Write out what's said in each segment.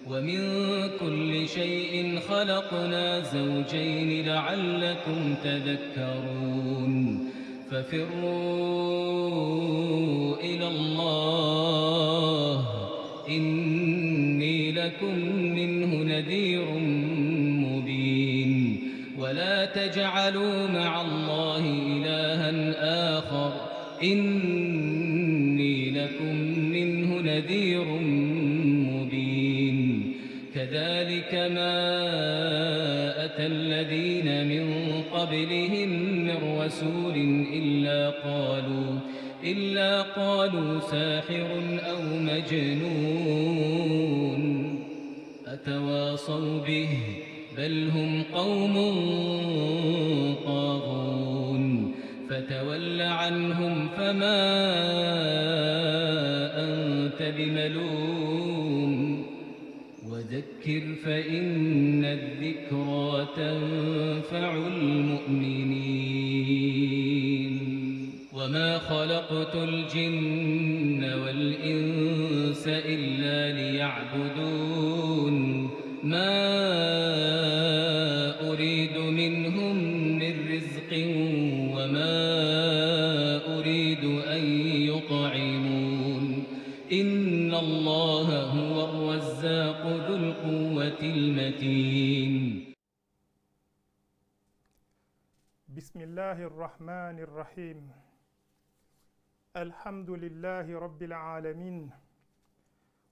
ومن كل شيء خلقنا زوجين لعلكم تذكرون. ففروا إلى الله، إني لكم منه نذير مبين. ولا تجعلوا مع الله إلها آخر، إني لكم منه نذير مبين. كذلك ما أتى الذين من قبلهم من رسول إلا قالوا ساحر أو مجنون. أتواصوا به، بل هم قوم طاغون. فتول عنهم فما أنت بملوم، وذكر فإن الذكرى تنفع المؤمنين. وما خلقت الجن والإنس إلا ليعبدون. ما أريد منهم من رزق وما أريد أن يطعمون. إن الله هو الرزاق ذو القوة المتين. بسم الله الرحمن الرحيم. الحمد لله رب العالمين،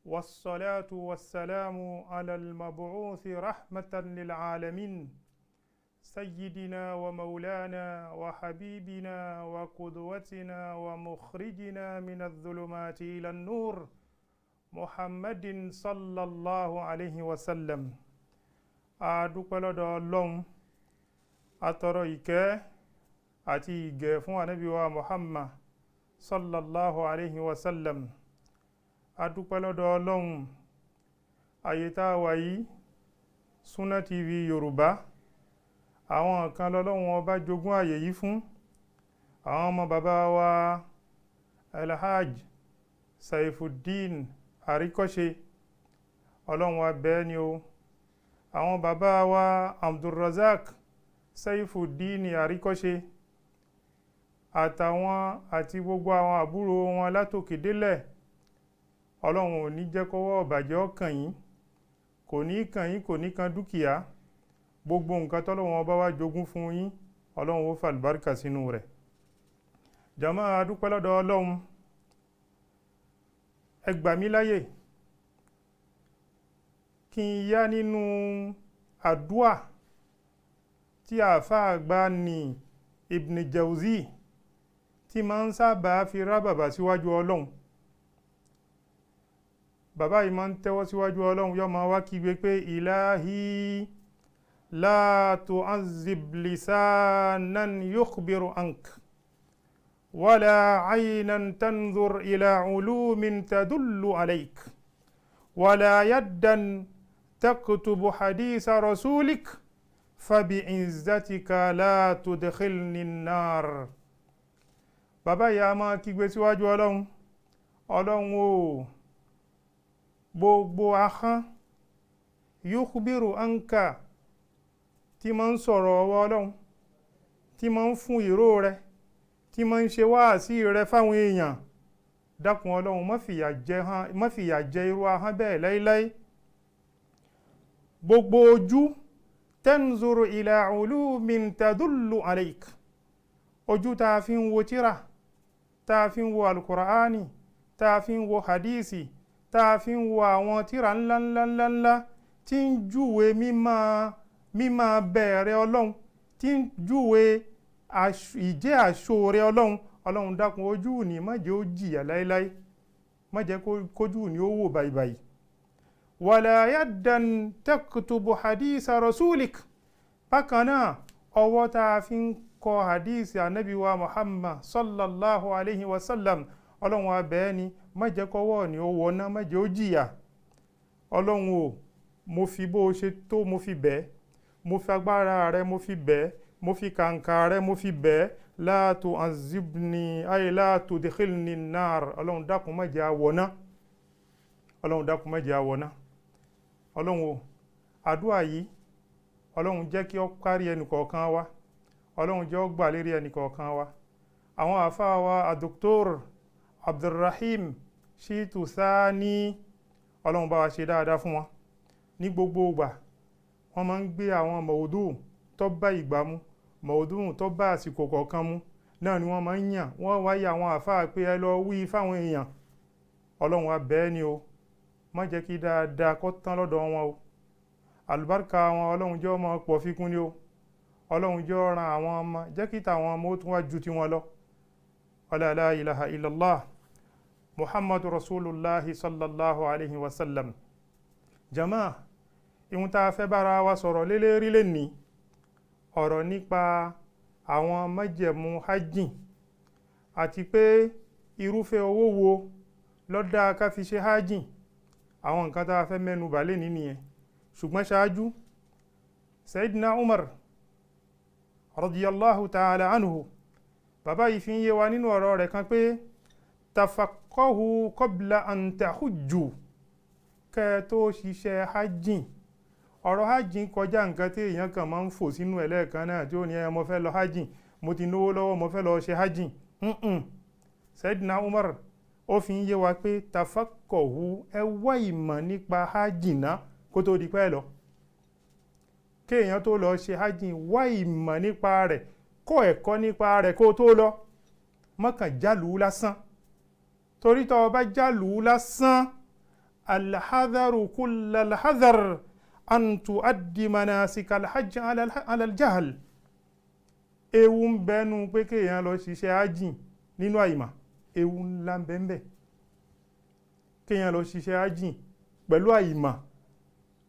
والصلاة والسلام على المبعوث رحمة للعالمين، سيدنا ومولانا وحبيبنا وقدوتنا ومخرجنا من الظلمات إلى النور، محمد صلى الله عليه وسلم. A dúpẹ́ lọ́dọ̀ Ọlọ́run, a tọrọ ìkẹ́ àti ìgẹ̀ fún Ànábì wa Muhammad sallallahu alayhi wa sallam. A dúpẹ́ lọ́dọ̀ Ọlọ́run. Àyè tá a wà yìí, Sunna TV Yorùbá, àwọn kan lọ́lọ́run ọba jogún àyè yìí fún, àwọn ọmọ bàbá wa Alhaj Saifuddin Àríkọ́ṣe. Ọlọ́run wa bẹ́ẹ̀ ni o. Àwọn bàbá wa Abdulrazak Saifuddin Àríkọ́ṣe àtàwọn àti gbogbo àwọn àbúrò wọn látòkè délẹ̀, Ọlọ́run ò ní jẹ́ kọ́wọ́ ọ̀bàjẹ́ ọkàn yín, kò ní kàn yín, kò ní kan dúkìá. Gbogbo nǹkan tọ́lọ́run ọba wá jogún fún yín, Ọlọ́run ó fàlùbáríkà sínú rẹ̀. Jàmá, a dúpẹ́ lọ́dọ̀ Ọlọ́run. Ẹ gbà mí láyè kí n yá nínú àdúà tí àáfàá àgbà ní Ibn Jawzi tí máa ń sábà fi rá bàbà síwájú Ọlọ́run. Bàbá yìí máa ń tẹ́wọ́ síwájú Ọlọ́run, yóò máa wá kígbe pé ilahi la tu'azzib lisanan yukhbiru ank, wala aynan tanzur ila ulumin tadullu alayk, wala yaddan taktubu hadisa rasulik, fabi'izzatika la tudkhilni an-nar. Bàbá yìí a máa kígbe síwájú Ọlọ́run: Ọlọ́run o, gbogbo ahọ́n yukhbiru anka, tí máa ń sọ̀rọ̀ ọwọ́ Ọlọ́run, tí máa ń fún ìró rẹ, tí máa ń ṣe wáàsí rẹ fáwọn èèyàn, dákun Ọlọ́run, má fìyà jẹ irú ahọ́n bẹ́ẹ̀ láíláí. Gbogbo ojú tanzuru ila ulumin tadullu alayk, ojú tá a fi ń wo tírà, tá a fi ń wo alukur'ani, tá a fi ń wo hadisi, tá a fi ń wo àwọn tírà ńláńláńláńlá tí ń júwe mímọ́ mímọ́ bẹ̀rẹ̀ Ọlọ́run, tí ń júwe ìjẹ́ àṣọ rẹ Ọlọ́run. Ọlọ́run, dákun, ojú ní má jẹ́ ó jìyà láíláí, má jẹ́ kójú ní ó wò báyìí. Wala yaddan taktubu hadisa rasulik. Bákan náà, ọwọ́ tá a fi ń kọ hadisi anabi wa Muhammad sallallahu alayhi wa sallam, Ọlọ́run abẹ́ ni, má jẹ́ kọ́wọ́ ni ó wọná, má jẹ́ ó jìyà. Ọlọ́run o, mo fi bó o ṣe tó, mo fi bẹ́ẹ̀, mo fi agbára rẹ mo fi bẹ́ẹ̀, mo fi kàǹkà rẹ mo fi bẹ́ẹ̀. La tu'azzibni ay la tudkhilni nar. Ọlọ́run, dákun, má jẹ́ a wọná. Ọlọ́run, dákun, má jẹ́ a wọná. Ọlọ́run o, àdúà yìí Ọlọ́run jẹ́ kí ó kárí ẹnìkọ̀ọ̀kan wa, Ọlọ́run jẹ́ ó gbà lérí ẹnìkọ̀ọ̀kan wa. Àwọn àfáà wa Dr. Abdulrahim Shitu Sani, Ọlọ́run bá wa ṣe dáadáa fún wọn. Ní gbogbo ìgbà wọ́n máa ń gbé àwọn mọ̀ọ́dù tó bá ìgbà mu, mọ̀ọ́dù tó bá àsìkò kọ̀ọ̀kan mu náà ni wọ́n máa ń yàn. Wọ́n wáyé àwọn àfáà pé ẹ lọ wí fáwọn èèyàn. Ọlọ́run á bẹ̀ ni o, má jẹ́ kí dáadáa kó tán lọ́dọ̀ wọn o. Àlùbáríkà wọn Ọlọ́run jẹ́ ó máa pọ̀ fíkún ni o. Ọlọ́run jẹ́ ó ran àwọn ọmọ, jẹ́ kí tàwọn ọmọ ó tún wá ju tiwọn lọ. Wala la ilaha illallah Muhammadu Rasulullahi sallallahu alayhi wa sallam. Jama, ihun tá a fẹ́ bára wa sọ̀rọ̀ lélẹ́rí lẹ́ni, ọ̀rọ̀ nípa àwọn májẹ̀mú hajj àti pé irúfẹ́ owó wo ló dáa ká fi ṣe hajj. Àwọn nǹkan tá a fẹ́ mẹ́nu bà lẹ́ni nìyẹn. Ṣùgbọ́n ṣáájú, Sayyidina Umar radiyallahu ta'ala anhu, bàbá yìí fi ń yé wa nínú ọ̀rọ̀ rẹ̀ kan pé tafaqahu qabla an tahujju, kẹ́ tó ṣiṣẹ́ hajj. Ọ̀rọ̀ hajj kọjá nǹkan tí èèyàn kan máa ń fò sínú ẹ̀ lẹ́ẹ̀kan náà tí ó ní ẹ mo fẹ́ lọ hajj, mo ti náwó lọ́wọ́, mo fẹ́ lọ ṣe hajj. Sayyidina Umar ó fi ń yé wa pé tafaqahu, ẹ wá ìmọ̀ nípa hajj náà kó tó di pẹ́ lọ. Kéèyàn tó lọ ṣe hajj, wá ìmọ̀ nípa rẹ̀, kọ́ ẹ̀kọ́ nípa rẹ̀ kó tó lọ. Má kàn jálùú lásán, torí tó o bá jálùú lásán, alhadharu kulla alhadhar an tuaddi manasika alhajj ala aljahl. Ewu ń bẹnu pé kéèyàn lọ ṣiṣẹ́ hajj nínú àìmọ̀, ewu ńlá ń bẹ ń bẹ. Kéèyàn lọ ṣiṣẹ́ hajj pẹ̀lú àìmọ̀,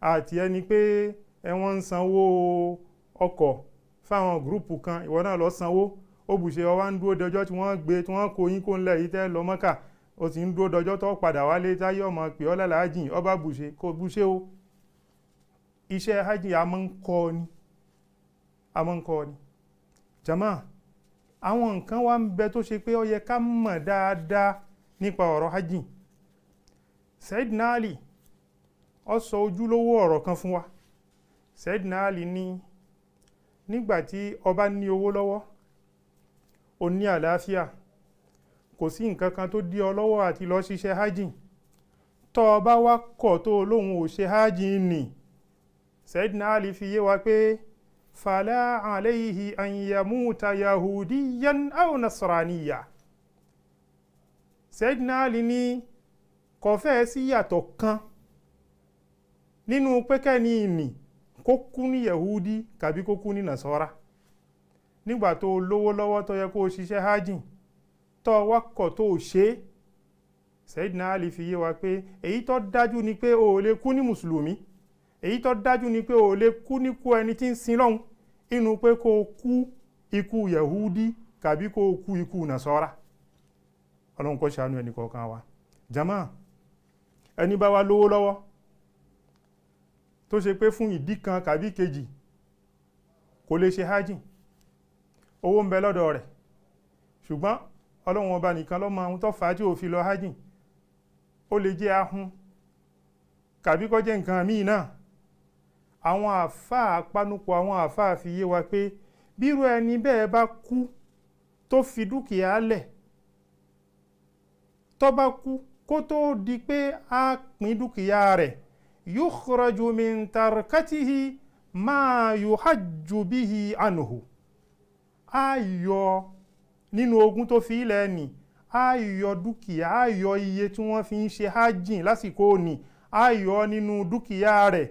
àti ẹni pé ẹ wọ́n ń sanwó ọkọ̀ fáwọn gúrùpù kan, ìwọ náà lọ sanwó, ó bùṣe ọ wá ń dúró dọjọ́ tí wọ́n gbé tí wọ́n kó yín kó ńlẹ̀ yìí tẹ́ lọ Mọ́kà, ó sì ń dúró dọjọ́ tó padà wálé táyé ọmọ pè ọ́ lálàájìn, ọba bùṣe kó bùṣe o. Iṣẹ́ hajj a máa ń kọ́ ni, a máa ń kọ́ ni. Jama, àwọn nǹkan wá ń bẹ tó ṣe pé ó yẹ ká mọ̀ dáadáa nípa ọ̀rọ̀ hajj. Sayyidina Ali ó sọ ojúlówó ọ̀rọ̀ kan fún wa. Sayyidina Ali ní nígbàtí ọba ní owó lọ́wọ́, ó ní àlàáfíà, kò sí nǹkan kan tó dí ọ lọ́wọ́ àti lọ ṣiṣẹ́ hajj. Tó o bá wá kọ̀ tó lóhun ò ṣe hajj nì, Sayyidina Ali fi yé wa pé fala alayhi an yamuta yahudiyan aw nasraniya. Sayyidina Ali ní kò fẹ́ sí yàtọ̀ kan nínú pé kẹ́ni ìnì kó kú ní yahudi kàbí kó kú ní nasara. Nígbà tó lówó lọ́wọ́ tó yẹ kó ṣiṣẹ́ hajj, tó wá kọ̀ tó ṣe, Sayyidina Ali fi yé wa pé èyí tó dájú ni pé o ò lè kú ní mùsùlùmí, èyí tó dájú ni pé o ò lè kú ní kú ẹni tí ń sin lọ́hun, inú pé kó kú ikú yahudi kàbí kó kú ikú nasara. Ọlọ́run kó ṣàánú ẹnì kọ̀ọ̀kan wa. Jama, ẹni bá wa lówó lọ́wọ́ tó ṣe pé fún ìdí kan kàbí kejì kò lè ṣe hajj, owó ń bẹ lọ́dọ̀ rẹ̀, ṣùgbọ́n Ọlọ́run ọba nìkan ló mọ ohun tó fà á tí ò fi lọ hajj. Ó lè jẹ́ ahun kàbí kó jẹ́ nǹkan míì náà. Àwọn àfáà panupọ̀, àwọn àfáà fi yé wa pé bírú ẹni bẹ́ẹ̀ bá kú tó fi dúkìá lẹ̀, tó bá kú kó tó di pé a pín dúkìá rẹ̀, yukhraju min tarkatihi ma yuhajju bihi anhu, a yọ nínú ogún tó fi ilẹ̀ nì, a yọ dúkìá, a yọ iye tí wọ́n fi ń ṣe hajj lásìkò nì, a yọ nínú dúkìá rẹ̀,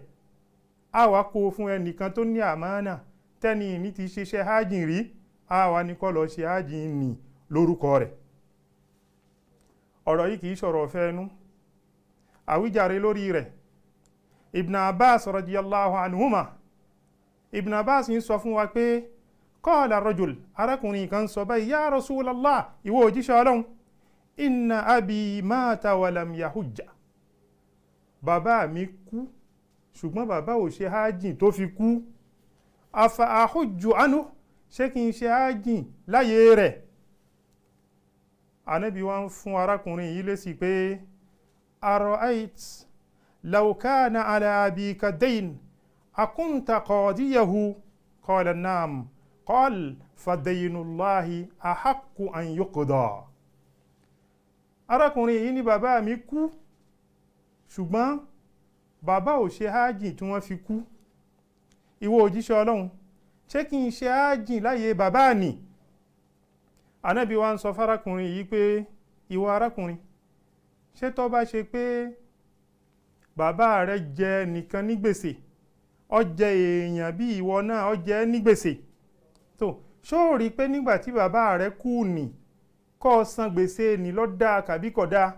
a wá kó fún ẹnìkan tó ní àmánà tẹ́ni ní ti ṣiṣẹ́ hajj rí, a wá ní kó lọ ṣe hajj nì lórúkọ rẹ̀. Ọ̀rọ̀ yìí kìí ṣọ̀rọ̀ fẹ́nu, àwíjàre lórí rẹ̀ Ibn Abbas radiyallahu anhuma, Ibn Abbas ń sọ fún wa pé qala rajul, arákùnrin kan sọ báyìí, ya Rasulallah, ìwọ òjíṣẹ́ Ọlọ́run, inna abi mata walam yahujja, bàbá mi kú ṣùgbọ́n bàbá ò ṣe hajj tó fi kú, afa ahujju anhu, ṣé kí n ṣe hajj láyé rẹ̀? Ànábì wá ń fún arákùnrin yìí lésì pé ara'ayt Law kana ala abika dayn akunta qadiyahu? Qala naam. Qal fadaynullahi ahaqqu an yuqda. Arákùnrin yìí ní bàbá mi kú, ṣùgbọ́n bàbá ò ṣe hájì tí wọ́n fi kú. Ìwọ òjíṣẹ́ Ọlọ́run, ṣé kí n ṣe hájì láyé bàbá ni? Ànábì wa ń sọ fárákùnrin yìí pé ìwọ arákùnrin, ṣé tó bá ṣe pé bàbá rẹ jẹ nìkan ní gbèsè, ó jẹ èèyàn bí ìwọ náà ó jẹ ní gbèsè, tó ṣó o rí pé nígbà tí bàbá rẹ kú nì kó o san gbèsè ní lọ́dà kàbí kódà?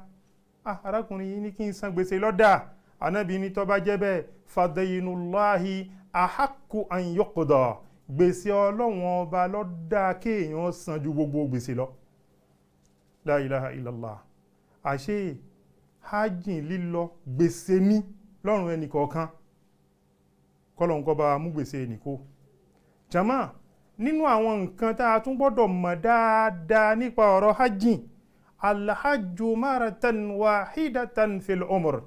Arákùnrin yìí ní kí n san gbèsè lọ́dà. Ànábì ní tó bá jẹ́ bẹ́ẹ̀, fadaynullahi ahaqqu an yuqda, gbèsè Ọlọ́run ọba lọ́dà kéèyàn san ju gbogbo gbèsè lọ. La ilaha illallah. Àṣé hajj lílọ gbèsè ní lọ́rùn ẹnì kọ̀ọ̀kan, kọ́lọ́hun kó bá mú gbèsè ẹnì kó. Jàmá, nínú àwọn nǹkan tá a tún gbọ́dọ̀ mọ̀ dáadáa nípa ọ̀rọ̀ hajj, alhajju maratan wahidatan fil umr,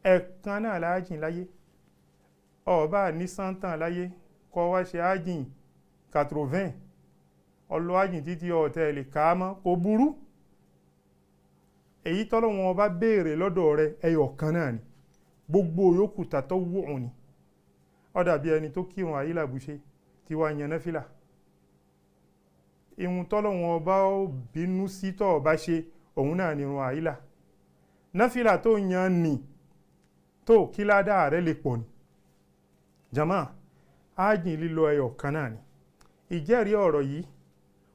ẹ̀kan náà láàjìn láyé. Ó bá ní sántàn láyé kó wá ṣe hajj 80, ọlọ́ hajj títí ọ̀tẹ̀ lè ká mọ́, kò burú. Èyí tọ́lọ́run ọba béèrè lọ́dọ̀ rẹ ẹyọ kan náà ni, gbogbo yòókù tàtọ́ wùn ni. Ó dàbí ẹni tó kírun àyílàbùṣe tí wàá yan náfìlà. Ìhun tọ́lọ́run ọba ó bínú sí tọ́ ọba ṣe, òun náà ni irun àyílà. Náfìlà tó yan nì tó kí ládàá rẹ lè pọ̀ ni. Jàmá, ájìn lílọ ẹyọ kan náà ni. Ìjẹ́rìí ọ̀rọ̀ yìí,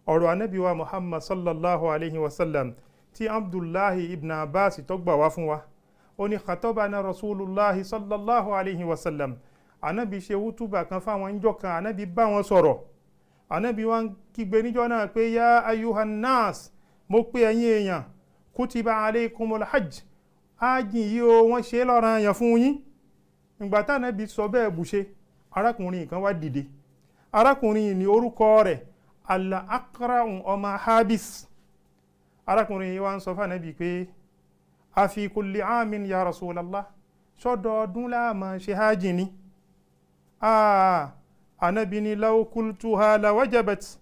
ọ̀rọ̀ Ànábì wa Muhammad sallallahu alayhi wa sallam tí Abdullahi ibn Abbas tó gbà wá fún wa. Ó ní khatabana Rasulullahi sallallahu alayhi wa sallam. Ànábì ṣe wútúbà kan fáwọn níjọ́ kan, Ànábì bá wọn sọ̀rọ̀. Ànábì wá ń kígbe níjọ́ náà pé ya ayuhan nas, mo pé ẹ̀yin èèyàn, kutiba alaykumul hajj, ájìn yìí o, wọ́n ṣe lọ́ranyàn fún yín. Ìgbà tánàbí sọ bẹ́ẹ̀ bùṣe, arákùnrin kan wá dìde. Arákùnrin ní orúkọ rẹ̀ Al-Aqra'u ọmọ Habis. Arákùnrin yìí wá ń sọ fánàbí pé afi kulli amin ya Rasulallah, ṣọ́dọọdún la máa ṣe hajj ni? Ànábì ní law qultuha la wajabat,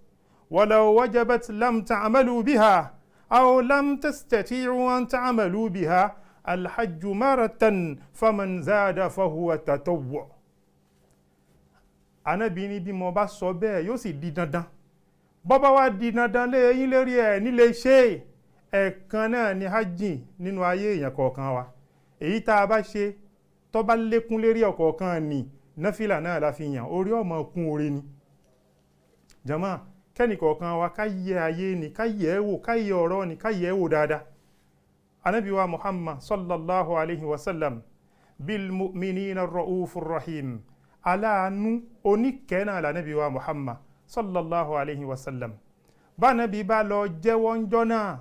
wa law wajabat lam ta'malu biha, aw lam tastati'u an ta'malu biha, alhajju maratan faman zada fahuwa tatawwu. Ànábì ní bí mo bá sọ bẹ́ẹ̀ yóò sì di dandan. Bọ́bá wá di dandan lé yín lérí ẹ̀ nílé ṣe, ẹ̀kan náà ni hajj nínú ayé èèyàn kọ̀ọ̀kan wa. Èyí tá a bá ṣe tó bá lékún lérí ọ̀kọ̀ọ̀kan ni náfìlà náà la fi yàn, orí ọmọ kún orí ni. Jàmá, kẹ́nì kọ̀ọ̀kan wa ká yẹ ayé ni, ká yẹ ẹ́ wò, ká yẹ ọ̀rọ̀ ni, ká yẹ ẹ́ wò dáadáa. Ànábì wa Muhammad sallallahu alayhi wa sallam bil mu'minina ra'ufur rahim, aláàánú oníkẹ́ náà lànàbí wa Muhammad sallallahu alayhi wa sallam. Bánabi bá lọ jẹ́wọ́ ńjọ́ náà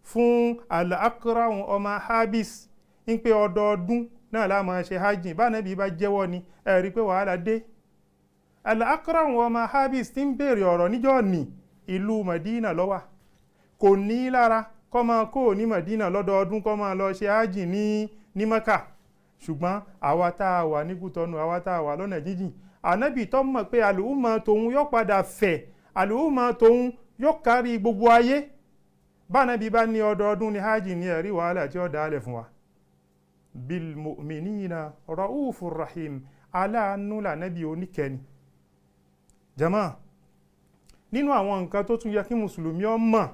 fún Al-Aqra'u ọmọ Habis ń pé ọdọọdún náà la máa ṣe hajj, bánabi bá jẹ́wọ́ ni ẹ rí pé wàhálà dé. Al-Aqra'u ọmọ Habis ti ń béèrè ọ̀rọ̀ níjọ́ ní ìlú Madina ló wà. Kò ní lára kó máa kó ní Madina lọ́dọọdún kó máa lọ ṣe hajj ní Mẹ́kà. Ṣùgbọ́n àwa tá a wà ní Kútọ́nù, àwa tá a wà lọ́nà jíjìn, Ànábì tó mọ̀ pé àlùmọ̀ tòun yóò padà fẹ̀, àlùmọ̀ tòun yóò kárí gbogbo ayé. Bánabi bá ní ọdọọdún ní hajj ní ẹ̀rí wàhálà tí ó dálẹ̀ fún wa. Bil mu'minina ra'ufur rahim, aláàánú lànábì oníkẹni. Jàmá, nínú àwọn nǹkan tó tún yẹ kí mùsùlùmí ó mọ̀,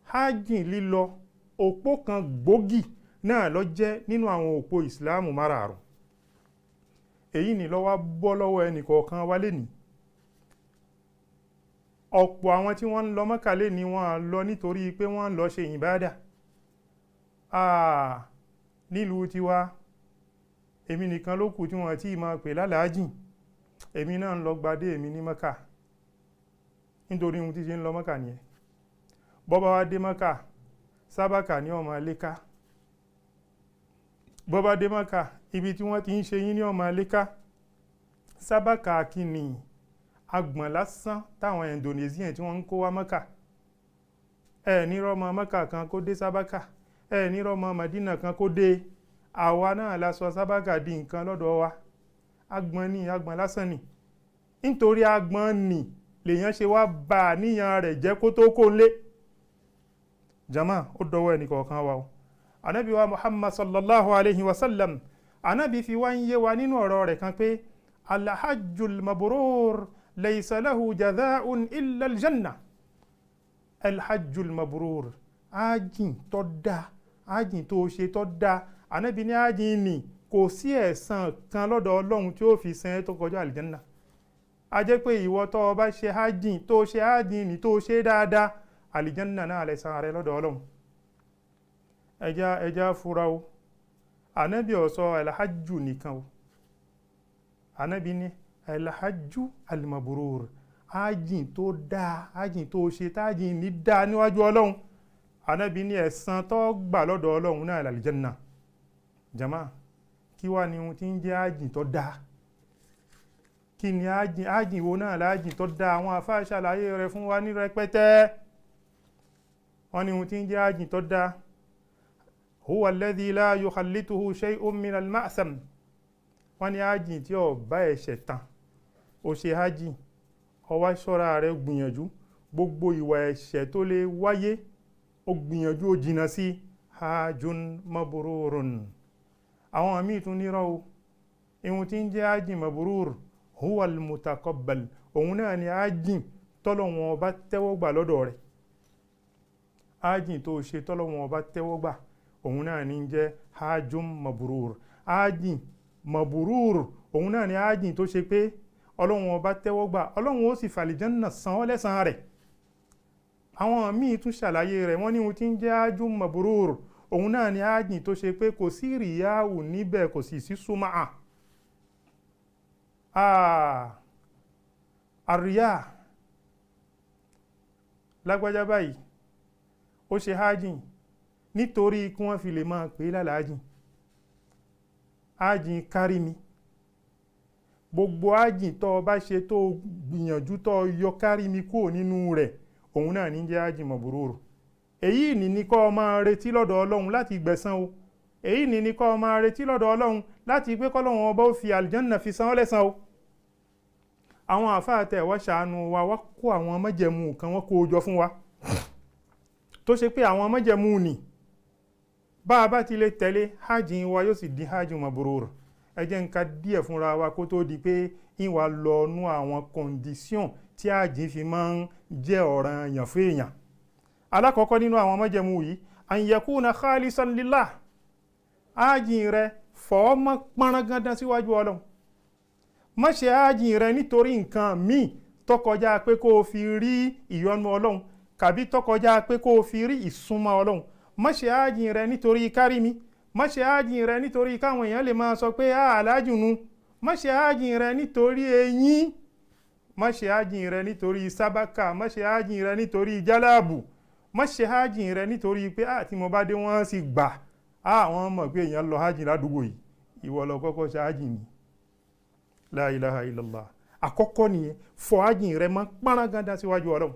hajj lílọ òpó kan gbòógì náà ló jẹ́ nínú àwọn òpó ìsìláàmù márààrún. Èyí ni ló wá bọ́ lọ́wọ́ ẹnì kọ̀ọ̀kan wa lénìí. Ọ̀pọ̀ àwọn tí wọ́n ń lọ Mọ́kà lénìí wọ́n lọ nítorí pé wọ́n ń lọ ṣe ìbádà. Nílùú tiwa, èmi nìkan ló kù tí wọ́n ti máa pè lálàájìn. Èmi náà ń lọ gbadé èmi ní Mọ́kà. Nítorí ohun tí ṣe ń lọ Mọ́kà nìyẹn. Bọ́bá wá dé Mọ́kà, sábàkà ní ọmọ léka. Bọ́bá dé Mọ́kà, ibi tí wọ́n ti ń ṣe yín ní ọmọ léka. Sábàkà kìíní agbọ̀n lásán táwọn Indonesian tí wọ́n ń kó wá Mọ́kà. Ẹ ní rọ́mọ Mọ́kà kan kó dé sábàkà, ẹ ní rọ́mọ Madina kan kó dé. Àwa náà la sọ sábàkà di nǹkan lọ́dọ̀ wa. Agbọ̀n ni, agbọ̀n lásán ni. Nítorí agbọ̀n ni lèèyàn ṣe wá ba àníyàn rẹ̀ jẹ́ kó tó kó lé. Jama, ó dọwọ́ ẹnì kọ̀ọ̀kan wa o. Anabi wa Muhammad sallallahu alayhi wa sallam, anabi fi wá ń yé wa nínú ọ̀rọ̀ rẹ̀ kan pé alhajjul mabrur laysa lahu jaza'un illa aljanna. Alhajjul mabrur, ájìn tó dáa, ájìn tó ṣe tó dáa, anabi ní ájìn ni kò sí ẹ̀san kan lọ́dọ̀ Ọlọ́run tí ó fi san ẹ́ tó kọjá aljanna. A jẹ́ pé ìwọ tó o bá ṣe ájìn tó ṣe ájìn ni tó ṣe dáadáa, aljanna náà lẹ̀san rẹ lọ́dọ̀ Ọlọ́run. Ẹja fura o. Anabi ó sọ alhajju nìkan o. Anabi ní alhajju almabrur, ájìn tó dáa, ájìn tó ṣe tájìn ní dáa níwájú Ọlọ́run. Anabi ní ẹ̀san tó gbà lọ́dọ̀ Ọlọ́run náà làlìjẹ́nà. Jama, kí wá ni ohun tí ń jẹ́ ájìn tó dáa? Kí ni ájìn? Ájìn wo náà lájìn tó dáa? Àwọn àfáà ṣàlàyé rẹ̀ fún wa ní rẹpẹtẹ. Wọ́n ní ohun tí ń jẹ́ ájìn tó dáa, huwa alladhi la yukhallituhu shay'un min al-ma'sam. Wọ́n ní ájìn tí ó bá ẹ̀ṣẹ̀ tán. Ó ṣe ájìn, ó wá ṣọ́ra rẹ̀, gbìyànjú gbogbo ìwà ẹ̀ṣẹ̀ tó lè wáyé, ó gbìyànjú ó jìnà sí hajjun mabrurun. Àwọn míì tún nírọ́ o. Ihun tí ń jẹ́ ájìn mabrur huwa al-mutaqabbal, òun náà ni ájìn tọ́lọ́hun ọba tẹ́wọ́ gbà lọ́dọ̀ rẹ̀. Ájìn tó ṣe tọ́lọ́hun ọba tẹ́wọ́ gbà, òun náà ni ń jẹ́ hajjun mabrur. Ájìn mabrur òun náà ni ájìn tó ṣe pé Ọlọ́run ọba tẹ́wọ́ gbà, Ọlọ́run ó sì fàlìjánà san ọ́ lẹ́san rẹ̀. Àwọn míì tún ṣàlàyé rẹ̀, wọ́n ní ohun tí ń jẹ́ hajjun mabrur òun náà ni ájìn tó ṣe pé kò sí ríyáwù níbẹ̀, kò sì sí súnmáà. Àríyá lágbájá báyìí ó ṣe ájìn nítorí kí wọ́n fi lè máa pè lálàájìn, ájìn kárí mi. Gbogbo ájìn tó o bá ṣe tó gbìyànjú tó yọ kárí mi kúrò nínú rẹ̀, òun náà ní jẹ́ ájìn mabrur. Èyí ni kó o máa retí lọ́dọ̀ Ọlọ́run láti gbẹ̀san o. Èyí ni kó o máa retí lọ́dọ̀ Ọlọ́run láti pé kọ́lọ́run ọba ó fi àlìjánà fi san ọ́ lẹ́san o. Àwọn àfáà tẹ̀ wá ṣàánú wa, wá kó àwọn májẹ̀mú kan, wọ́n kó o jọ fún wa, tó ṣe pé àwọn májẹ̀mú nì bá a bá ti lè tẹ̀lé, hajj wa yóò sì di hajj mabrur. Ẹ jẹ́ n ka díẹ̀ fúnra wa kó tó di pé ìwà lọ nú àwọn condition tí hajj fi máa ń jẹ́ ọ̀ranyàn fún èèyàn. Alákọ̀ọ́kọ́ nínú àwọn májẹ̀mú yìí, an yakuna khalisan lillah. Hajj rẹ fọ́ mọ́ pọ́nrán síwájú Ọlọ́run. Má ṣe hajj rẹ nítorí nǹkan míì tó kọjá pé kó o fi rí ìyọ́nú Ọlọ́run kàbí tó kọjá pé kó o fi rí ìsúnmọ́ Ọlọ́run. Má ṣe hajj rẹ nítorí kárí mi. Má ṣe hajj rẹ nítorí káwọn èèyàn lè máa sọ pé aláàjù nu. Má ṣe hajj rẹ nítorí eyín. Má ṣe hajj rẹ nítorí sábàkà. Má ṣe hajj rẹ nítorí jálàbù. Má ṣe hajj rẹ nítorí pé tí mo bá dé wọ́n sì gbà, àwọn mọ̀ pé èèyàn lọ hajj ládùúgbò yìí. Ìwọ lọ kọ́kọ́ ṣe hajj ni. La ilaha illallah. Àkọ́kọ́ nìyẹn, fọ hajj rẹ mọ́ pọ́nrán síwájú Ọlọ́run.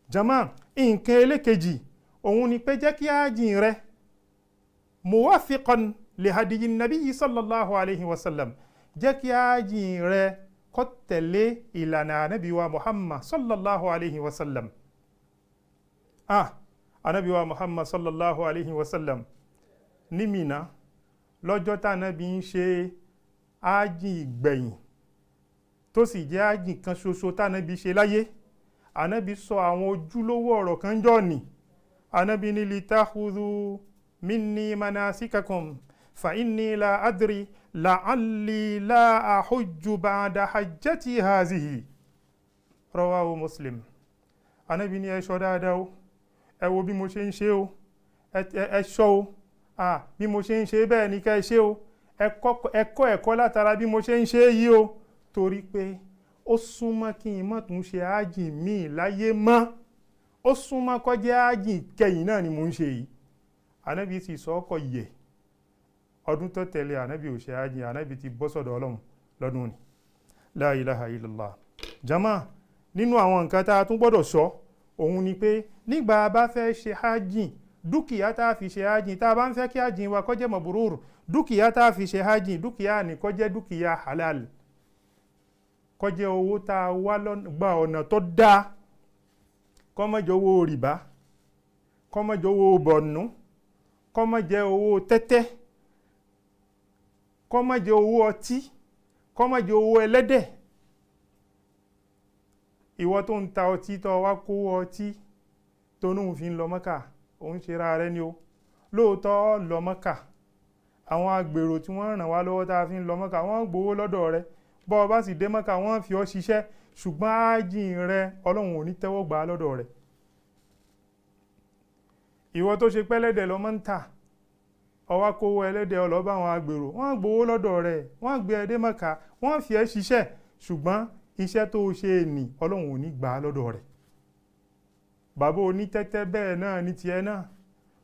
Jama, nǹkan ẹlẹ́kejì òun ni pé jẹ́ kí hajj rẹ muwafiqan li hadiyi nabiyyi sallallahu alayhi wa sallam. Jẹ́ kí hajj rẹ kó tẹ̀lé ìlànà anabi wa Muhammad sallallahu alayhi wa sallam. Anabi wa Muhammad sallallahu alayhi wa sallam ní Mina lọ́jọ́ tá anabi ń ṣe hajj ìgbẹ̀yìn tó sì jẹ́ hajj kan ṣoṣo tá anabi ṣe láyé, anabi sọ àwọn ojúlówó ọ̀rọ̀ kan jọ́ ni. Anabi ní litakhudhu minni manasikakum fa inni la adri la'alli la ahujju ba'da hajjati hazihi. Rawahu Muslim. Anabi ní ẹ ṣọ́ dáadáa o, ẹ wo bí mo ṣe ń ṣe o, ẹ ṣọ́ o, bí mo ṣe ń ṣe bẹ́ẹ̀ ni ká ẹ ṣe o, ẹ kọ́ ẹ̀kọ́ látara bí mo ṣe ń ṣe yìí o, torí pé ó súnmọ́ kí n má tún ṣe ájì míì láyé mọ́, ó súnmọ́ kó jẹ́ ájì kẹyìn náà ni mò ń ṣe yìí. Anabi sì sọ ọkọ̀ yẹ. Ọdún tó tẹ̀lé anabi ò ṣe ájì, anabi ti bọ́ sọ́dọ̀ Ọlọ́run lọ́dún ni. La ilaha illallah. Jama, nínú àwọn nǹkan tá a tún gbọ́dọ̀ sọ òun ni pé nígbà bá fẹ́ ṣe ájì, Dúkìá tá a fi ṣe hajj, tá a bá ń fẹ́ kí hajj wa kó jẹ́ mabrur, dúkìá tá a fi ṣe hajj, dúkìá ni kó jẹ́ dúkìá halal, kó jẹ́ owó tá a wá gba ọ̀nà tó dáa, kó má jẹ́ owó rìbá, kó má jẹ́ owó bọ̀nú, kó má jẹ́ owó tẹ́tẹ́, kó má jẹ́ owó ọtí, kó má jẹ́ owó ẹlẹ́dẹ̀. Ìwọ tó ń ta ọtí tó wá kó ọtí tó ní òun fi ń lọ Mọ́kà, òun ṣe ra rẹ ni o. Lóòótọ́ lọ Mọ́kà, àwọn agbèrò tí wọ́n ràn wá lọ́wọ́ tá a fi ń lọ Mọ́kà, wọ́n gbowó lọ́dọ̀ rẹ. Bọ́ ọ bá sì dé Mọ́kà, wọ́n fi ọ́ ṣiṣẹ́, ṣùgbọ́n ájìn rẹ Ọlọ́run ò ní tẹ́wọ́ gbà á lọ́dọ̀ rẹ. Ìwọ tó ṣe pẹ́lẹ́dẹ̀ lọ mọ́ ń tà, ọwá kówó ẹlẹ́dẹ̀ ọlọ́ba àwọn agbèrò, wọ́n gbowó lọ́dọ̀ rẹ, wọ́n gbé ẹ dé Mọ́kà, wọ́n fi ẹ́ ṣiṣẹ́, ṣùgbọ́n iṣẹ́ tó ṣe nì Ọlọ́run ò ní gbà á lọ́dọ̀ rẹ̀. Bàbá onítẹ́tẹ́ bẹ́ẹ̀ náà ní tiẹ̀ náà,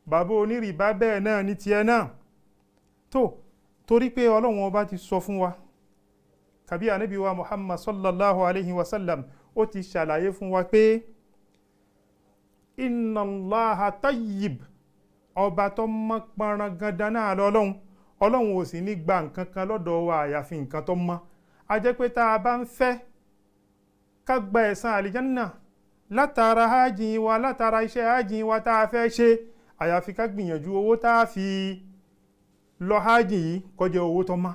bàbá onírìbá bẹ́ẹ̀ náà ní tiẹ̀ náà. Tó torí pé Ọlọ́run ọba ti sọ fún wa, kàbí ànábì wa Muhammad sallallahu alayhi wa sallam ó ti ṣàlàyé fún wa pé inna Allaha tayyib, ọba tó mọ́ pọnran gandan náà lọ́lọ́run, Ọlọ́run ò sì ní gba nǹkan kan lọ́dọ̀ wa àyàfi nǹkan tó mọ́. A jẹ́ pé tá a bá ń fẹ́ ká gba ẹ̀san àlìjánná látara hájìn wa, látara iṣẹ́ hájìn wa tá a fẹ́ ṣe, àyàfi ká gbìyànjú owó tá a fi lọ hájìn yìí kó jẹ́ owó tó mọ́,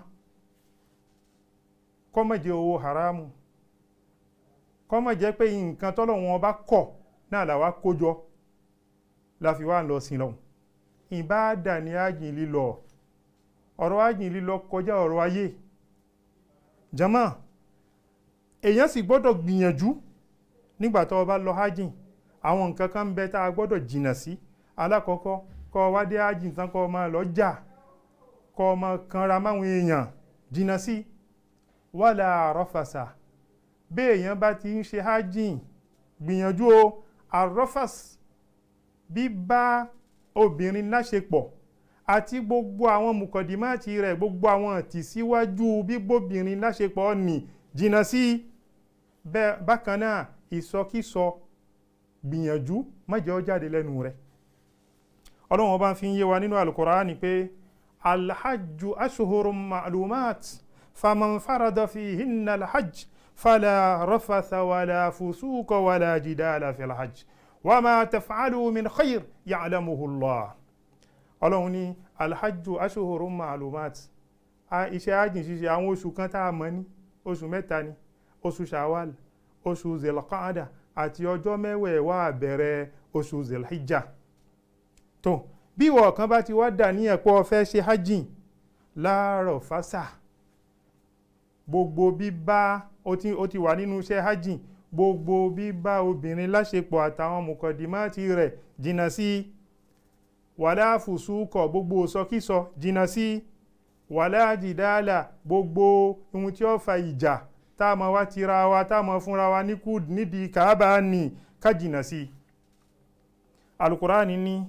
kó má jẹ́ owó haramu, kó má jẹ́ pé nǹkan tọ́lọ́run ọba kọ̀ náà làwa kó jọ la fi wá lọ sí lọ́hùn. Ìbáàdà ni hájìn lílọ, ọ̀rọ̀ hájìn lílọ kọjá ọ̀rọ̀ ayé. Jàmá, èèyàn sì gbọ́dọ̀ gbìyànjú nígbà tó o bá lọ hájìn. Àwọn nǹkan kan ń bẹ tá a gbọ́dọ̀ jìnà sí. Alákọ̀ọ́kọ́, kó o wá dé hájìn tán kó o máa lọ jà, kó o máa kanra máwọn èèyàn, jìnà sí. Wala rọ́fàsà, bí èèyàn bá ti ń ṣe hájìn, gbìyànjú o. Àrọ́fàs, bíbá obìnrin láṣepọ̀ àti gbogbo àwọn mùkọ̀dìmáàtì rẹ̀, gbogbo àwọn tìsíwájú bíbóbìnrin láṣepọ̀ nì, jìnà sí. Bẹ́ẹ̀ bákan náà, ìsọkísọ, gbìyànjú má jẹ́ ó jáde lẹ́nu rẹ̀. Ọlọ́run ọba fi ń yé wa nínú Al-Qur'ani pé alhajju ashhurun ma'lumat faman farada fihinna alhajj fala rafatha wala fusuqa wala jidala fil hajj wa ma taf'alu min khayr ya'lamuhu Allah. Ọlọ́run ní alhajju ashhurun ma'lumat, iṣẹ́ hajj ṣíṣe àwọn oṣù kan tá a mọ̀ ní oṣù mẹ́ta ni, oṣù Shawwal, oṣù Zilqaada àti ọjọ́ mẹ́wẹ̀ẹ̀wá bẹ̀rẹ̀ oṣù Zilhijjah. Tó bí ìwọ kan bá ti wá dà ní ẹ̀pọ̀ fẹ́ ṣe hajj, láàárọ̀ fásà, gbogbo bíbá ó ti wà nínú iṣẹ́ hajj, gbogbo bíbá obìnrin láṣepọ̀ àtàwọn mùkọ̀dìmáàtì rẹ̀ jìnnà sí. Wàlá fùsúkọ̀, gbogbo sọkísọ jìnnà sí. Wàlá jìdálà, gbogbo ohun tí ó fa ìjà tá a mọ̀ wá tira wa, tá a mọ̀ fúnra wa ní kú nídìí Kàábà ní ká jìnnà sí. Al-Qur'ani ní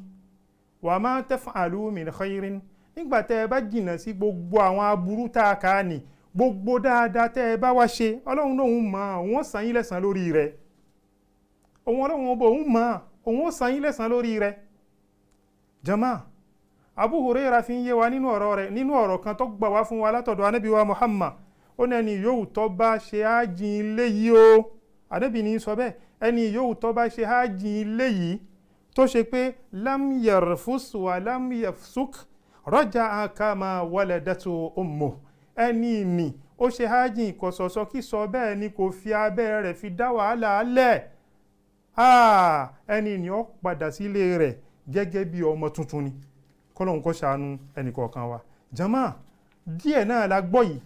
wa ma taf'alu min khairin, nígbà tẹ́ ẹ bá jìnnà sí gbogbo àwọn aburú tá a kà á nì, gbogbo dáadáa tẹ́ ẹ bá wá ṣe, Ọlọ́run lòun mọ̀, òun ó san yín lẹ́san lórí rẹ̀. Òun Ọlọ́run ọba òun mọ̀, òun ó san yín lẹ́san lórí rẹ̀. Jàmá, Abu Hurairah fi ń yé wa nínú ọ̀rọ̀ rẹ̀, nínú ọ̀rọ̀ kan tó gbà wá fún wa látọ̀dọ̀ Ànábì wa Muhammad. Ó ní ẹni yòówù tó bá ṣe hájì ilé yìí o, Ànábì ní sọ bẹ́ẹ̀, ẹni yòówù tó bá ṣe hájì ilé yìí tó ṣe pé lam yarfus wa lam yafsuk raja'a kama waladatu ummuh, ẹni nì ó ṣe hájì kò sọ̀sọ́ kí sọ bẹ́ẹ̀ ni kò fi abẹ́ rẹ̀ fi dá wàhálà lẹ̀, ẹni nì ó padà sílé rẹ̀ gẹ́gẹ́ bí ọmọ tuntun ni. Kọ́lọ́hun kó ṣàánú ẹnì kọ̀ọ̀kan wa. Jàmá, díẹ̀ náà la gbọ́ yìí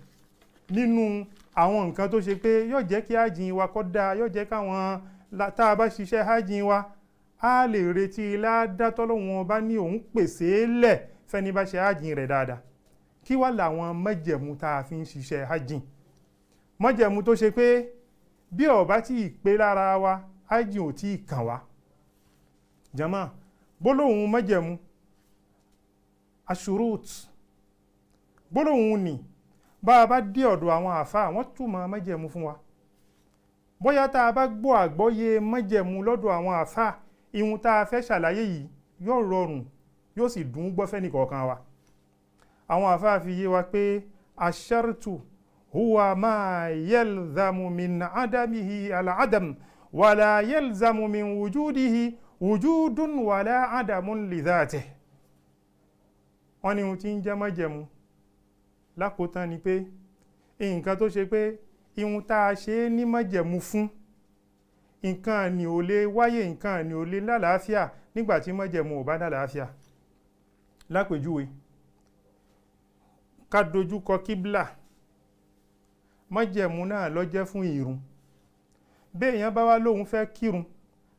nínú àwọn nǹkan tó ṣe pé yóò jẹ́ kí hájìn wa kó dáa, yóò jẹ́ káwọn tá a bá ṣiṣẹ́ hájìn wa á lè retí ládá tọ́lọ́hun ọba ní òun pèsè lẹ̀ fẹ́ni bá ṣe hájìn rẹ̀ dáadáa. Kí wá làwọn májẹ̀mú tá a fi ń ṣiṣẹ́ hájìn? Májẹ̀mú tó ṣe pé bí ó bá tí ì pé lára wa, hájìn ò tí ì kàn wá. Jàmá, gbólóhùn májẹ̀mú ashurut, gbólóhùn ni bá a bá dé ọ̀dọ̀ àwọn àfáà, wọ́n túmọ̀ májẹ̀mú fún wa. Bóyá tá a bá gbọ́ àgbọ́yé májẹ̀mú lọ́dọ̀ àwọn àfáà, ihun tá a fẹ́ ṣàlàyé yìí Yóò rọrùn, yóò sì dùn gbọ́ fẹ́ni kọ̀ọ̀kan wa. Àwọn àfáà fi yé wa pé ashartu huwa ma yalzamu min adamihi al-adam wala yalzamu min wujudihi wujudun wala adamun li dhatihi. Wọ́n ní ohun tí ń jẹ́ májẹ̀mú lákòótán ni pé nǹkan tó ṣe pé ihun tá a ṣe é ní májẹ̀mú fún, nǹkan ni ò lè wáyé, nǹkan ni ò lè lálàáfíà nígbà tí májẹ̀mú ò bá lálàáfíà. Lápèjúwe, ká dojúkọ kíbla, májẹ̀mú náà ló jẹ́ fún ìrun. Béèyàn bá wá lóun fẹ́ kírun,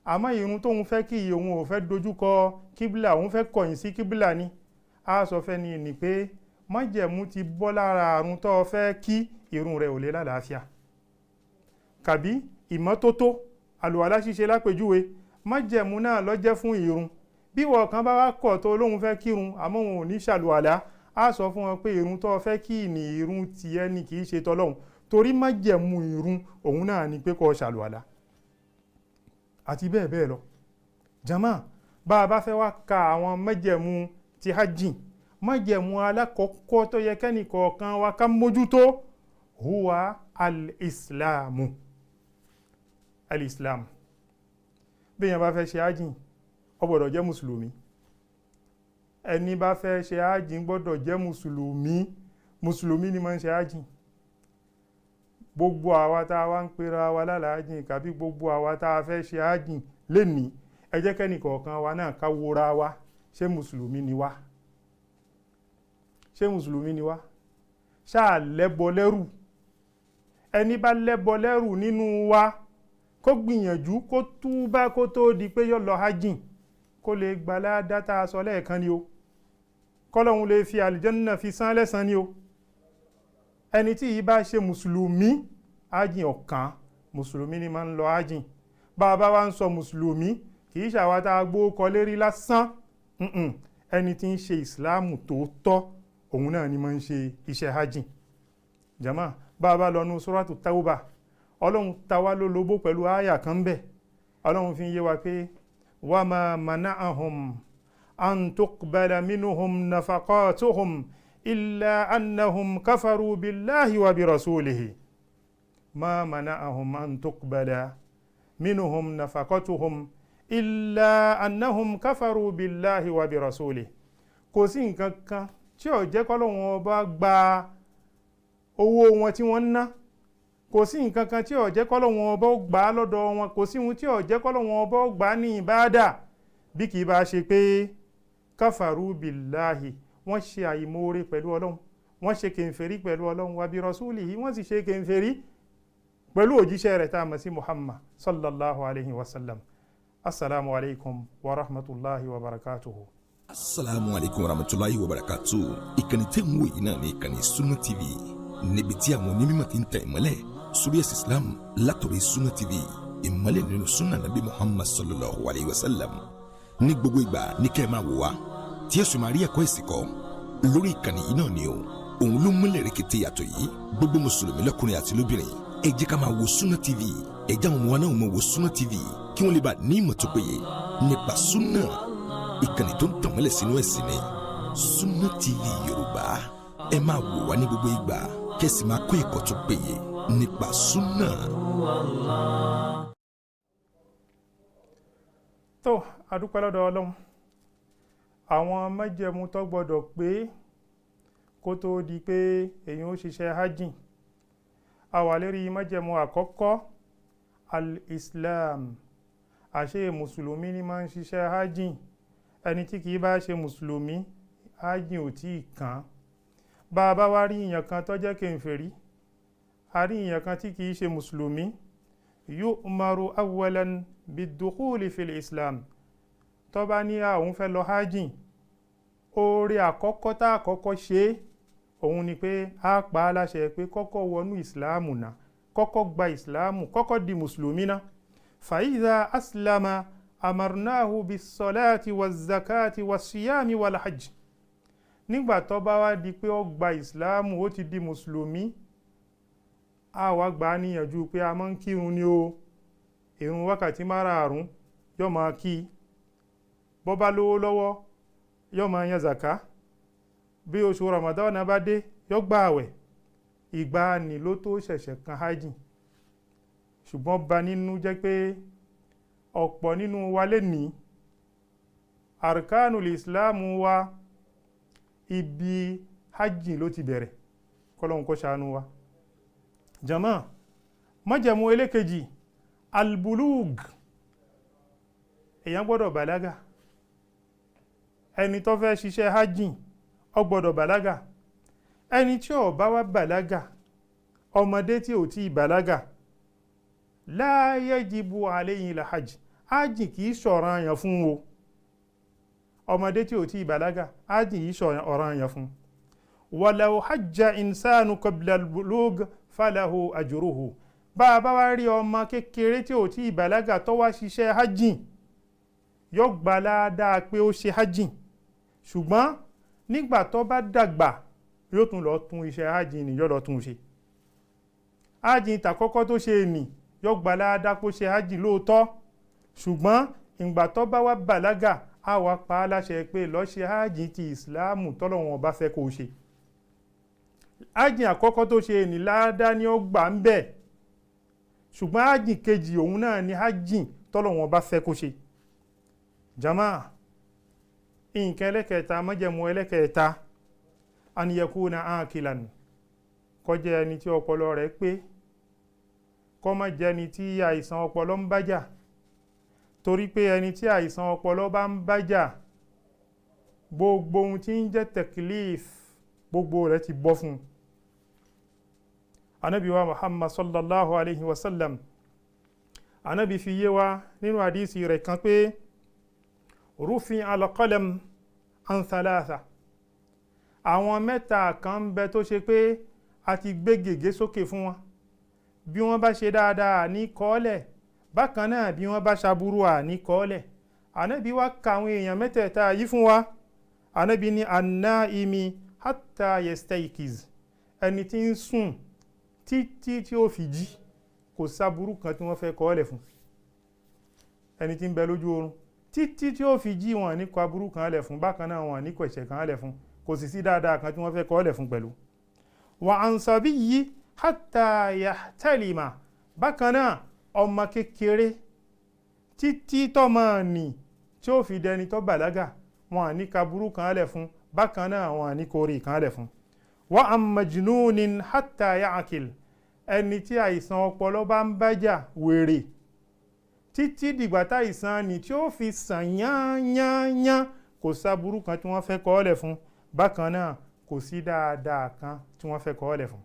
àmọ́ ìrun tóun fẹ́ kí òun ò fẹ́ dojúkọ kíbla, òun fẹ́ kọ̀yìn sí kíbla ni, a sọ fẹ́ ni ní pé májẹ̀mú ti bọ́ lára àrùn tó fẹ́ kí, ìrun rẹ̀ ò lè lálàáfíà. Kàbí ìmọ́tótó, àlùwàlá ṣíṣe lápèjúwe, májẹ̀mú náà ló jẹ́ fún ìrun. Bí wọ́n kan bá wá kọ̀ tó lóun fẹ́ kírun àmọ́ òun ò ní ṣàlùwàlá, a sọ fún wọn pé ìrun tó fẹ́ kí ní ìrun tiẹ̀ ni, kì í ṣe tọlọ́hun, torí májẹ̀mú ìrun òun náà ni pé kó ṣàlùwàlá, àti bẹ́ẹ̀ bẹ́ẹ̀ lọ. Jama, bá a bá fẹ́ wá ka àwọn májẹ̀mú ti hajj, májẹ̀mú alákọ̀ọ́kọ́ tó yẹ kẹ́nì kọ̀ọ̀kan wa ká mójútó, huwa al-islamu. Al-islam. Bí èèyàn bá fẹ́ ṣe hajj, ó gbọ́dọ̀ jẹ́ mùsùlùmí. Ẹni bá fẹ́ ṣe hajj gbọ́dọ̀ jẹ́ mùsùlùmí. Mùsùlùmí ni máa ń ṣe hajj. Gbogbo àwa tá a wá ń pera wa lálàájìn kàbí gbogbo àwa tá a fẹ́ ṣe hajj lénìí, ẹ jẹ́ kẹ́nì kọ̀ọ̀kan wa náà ká wora wa, ṣé mùsùlùmí ni wá? Ṣé mùsùlùmí ni wá? Ṣáà lẹ́bọ lẹ́rù. Ẹni bá lẹ́bọ lẹ́rù nínú wa, kó gbìyànjú kó túbá kó tó di pé yó lọ hajj, kó lè gba ládá tá a sọ lẹ́ẹ̀kan ni o, kọ́lọ́hun lè fi àlìjẹ́nà fi san lẹ́san ni o. Ẹni tí yìí bá ṣe mùsùlùmí, hajj ọ̀kan, mùsùlùmí ni máa ń lọ hajj. Bá a bá wá ń sọ mùsùlùmí, kì í ṣàwa tá a gbó kọ lérí lásán. Ẹni tí ń ṣe ìsìláàmù tòótọ́, òun náà ni máa ń ṣe iṣẹ́ hajj. Jama, bá a bá lọ nu suratu Tawba, Ọlọ́run ta wá lólobó pẹ̀lú àyà kan bẹ́ẹ̀. Ọlọ́run fi ń yé wa pé wa ma mana'ahum an tuqbala minhum nafaqatuhum illa annahum kafaru billahi wa bi rasulihi. Ma mana'ahum an tuqbala minhum nafaqatuhum illa annahum kafaru billahi wa bi rasulihi. Kò sí nǹkan kan tí ó jẹ́ k'Ọlọ́run ọba gba owó wọn tí wọ́n ń ná, kò sí nǹkan kan tí ó jẹ́ k'Ọlọ́run ọba ó gbà lọ́dọ̀ wọn, kò sí ohun tí ó jẹ́ k'Ọlọ́run ọba ó gbà ní ìbáàdà bí kì í bá ṣe pé káfàrú bìláhì, wọ́n ṣe àìmoore pẹ̀lú Ọlọ́run, wọ́n ṣe kèfèrí pẹ̀lú Ọlọ́run, wa bi rasulihi, wọ́n sì ṣe kèfèrí pẹ̀lú òjíṣẹ́ rẹ̀ tá a mọ̀ sí Muhammad sallallahu alayhi wa sallam. Assalamu alaikum wa rahmatulahi wa barakatuhu. Assalamu alaikum wa rahmatulahi wa barakatuhu. Ìkànnì tẹ́ ń wò yìí náà ní ìkànnì Sunna TV, níbi tí àwọn onímọ̀ ti ń tẹ̀ ìmọ́lẹ̀ sórí ẹ̀sìn Islam látọ̀rọ̀ Sunna TV, ìmọ́lẹ̀ nínú sunna nabi Muhammad sallallahu alayhi wa sallam. Ní gbogbo ìgbà ní kẹ́ ẹ máa wò wá, tí ẹ sì máa rí ẹ̀kọ́ ẹ̀sìn kọ́ lórí ìkànnì yìí náà ni o. Òun ló múlẹ̀ rẹ̀kẹ̀tẹ̀ yàtọ̀ yìí. Gbogbo mùsùlùmí lọ́kùnrin àti lóbìnrin, ẹ jẹ́ ká máa wo Sunna TV. Ẹ jẹ́ àwọn ọmọ wa náà máa wo Sunna TV kí wọ́n lè bá ní ìmọ̀ tó péye nípa sunna. Ìkànnì tó ń tàn mọ́lẹ̀ sínú ẹ̀sìn ni Sunna TV Yorùbá. Ẹ máa wò wá ní gbogbo ìgbà kẹ́ sì máa kọ́ ẹ̀kọ́ tó péye nípa sunna. Tó, a dúpẹ́ lọ́dọ̀ Ọlọ́run. Àwọn májẹ̀mú tó gbọ́dọ̀ pé kó tó di pé èyàn ó ṣiṣẹ́ hajj. A wà lérí májẹ̀mú àkọ́kọ́, al-Islam. Àṣé mùsùlùmí ni máa ń ṣiṣẹ́ hajj. Ẹni tí kìí bá ṣe mùsùlùmí, hajj ò tí ì kàn. Bá a bá wá rí èèyàn kan tó jẹ́ kèfèrí, a rí èèyàn kan tí kìí ṣe mùsùlùmí, yu'maru awwalan bidukhuli fil Islam. Tó bá ní àwọn fẹ́ lọ hajj, oore àkọ́kọ́ tá àkọ́kọ́ ṣe òun ni pé a pa á láṣẹ pé kọ́kọ́ wọnú ìsìláàmù náà, kọ́kọ́ gba ìsìláàmù, kọ́kọ́ di mùsùlùmí náà. Fàyíza aslama amarnahu bisolati wa zakati wa siyami wal hajj. Nígbà tó bá wá di pé ó gba ìsìláàmù, ó ti di mùsùlùmí, a wá gbà á níyànjú pé a máa ń kírun ní o, ìrun wákàtí márààrún yóò máa kí. Bó bá lówó lọ́wọ́ yóò máa yan zaka, bí oṣù Ramadan bá dé yóò gba àwẹ̀. Ìgbà ni ló tó ṣẹ̀ṣẹ̀ kan hajj. Ṣùgbọ́n bà nínú jẹ́ pé ọ̀pọ̀ nínú wa lè ní arkanul Islam wa ibi hajj ló ti bẹ̀rẹ̀. Kọ́lọ́hun kó ṣàánú wa. Jama, májẹ̀mú ẹlẹ́kejì, albulug, èyàn gbọ́dọ̀ bàlágà. Ẹni tó fẹ́ ṣiṣẹ́ hajj ó gbọ́dọ̀ bàlágà. Ẹni tí ó bá wá bàlágà, ọmọdé tí ò tí bàlágà, la yajibu alayhi la hajj, hajj kìí ṣọ̀ranyàn fún o. Ọmọdé tí ò tí bàlágà, hajj kìí ṣọ̀ranyàn fún. Walau hajja insanu qabla al-bulug falahu ajruhu. Bá a bá wá rí ọmọ kékeré tí ò tí bàlágà tó wá ṣiṣẹ́ hajj, yóò gbà ládàá pé ó ṣe hajj. Ṣùgbọ́n nígbà tó bá dàgbà yóò tún lọ tún iṣẹ́ hajj ni, yóò lọ tún ṣe. Hajj tàkọ́kọ́ tó ṣe nì, yóò gbà ládàá pé ó ṣe hajj lóòótọ́. Ṣùgbọ́n ìgbà tó bá wá bàlágà, á wá pa á láṣẹ pé lọ ṣe hajj ti ìsìláàmù tọ́lọ́run bá fẹ́ kó o ṣe. Hajj àkọ́kọ́ tó ṣe ní ládàá ni ó gbà ń bẹ̀. Ṣùgbọ́n hajj kejì òun náà ni hajj tọ́lọ́run bá fẹ́ kó ṣe. Jama, nǹkan ẹlẹ́kẹta, májẹ̀mú ẹlẹ́kẹta, an yakuna akilan, kó jẹ́ ẹni tí ọpọlọ rẹ̀ pé, kó má jẹ́ ẹni tí àìsàn ọpọlọ ń bájà. Torí pé ẹni tí àìsàn ọpọlọ bá ń bájà, gbogbo ohun tí ń jẹ́ teklif gbogbo rẹ̀ ti bọ́ fún un. Ànábì wa Muhammad sallallahu alayhi wa sallam, Ànábì fi yé wa nínú àdísì rẹ̀ kan pé rufin al-qalam an thalatha, àwọn mẹ́ta kan ń bẹ tó ṣe pé a ti gbé gègé sókè fún wọn. Bí wọ́n bá ṣe dáadáa ní kọ́ọ́lẹ̀, bákan náà bí wọ́n bá ṣaburú à ní kọ́ọ́lẹ̀. Ànábì wá ka àwọn èèyàn mẹ́tẹ̀ẹ̀ta yìí fún wa. Ànábì ní an-naimi hatta yastaykiz, ẹni tí ń sùn títí tí ó fi jí, kò sáburú kan tí wọ́n fẹ́ kọ́ọ́lẹ̀ fún. Ẹni tí ń bẹ lójú oorun títí tí ó fi jí, wọn ní kọ aburú kan lẹ̀ fún, bákan náà wọn ní kọ ẹ̀ṣẹ̀ kan lẹ̀ fún, kò sì sí dáadáa kan tí wọ́n fẹ́ kọ́ọ́lẹ̀ fún pẹ̀lú. Wa an sabiyyi hatta yahtalima, bákan náà ọmọ kékeré títí tọ́mọ nì tí ó fi dẹni tó bàlágà, wọn ní kaburú kan lẹ̀ fún, bákan náà wọn ní kórè kan lẹ̀ fún. Wa an majnunin hatta ya'qil, ẹni tí àìsàn ọpọlọ bá ń bájà, wèrè, títí dìgbà táìsàn ni tí ó fi sàn yányányán, kò sáburú kan tí wọ́n fẹ́ kọ́ọ́lẹ̀ fún, bákan náà kò sí dáadáa kan tí wọ́n fẹ́ kọ́ọ́lẹ̀ fún.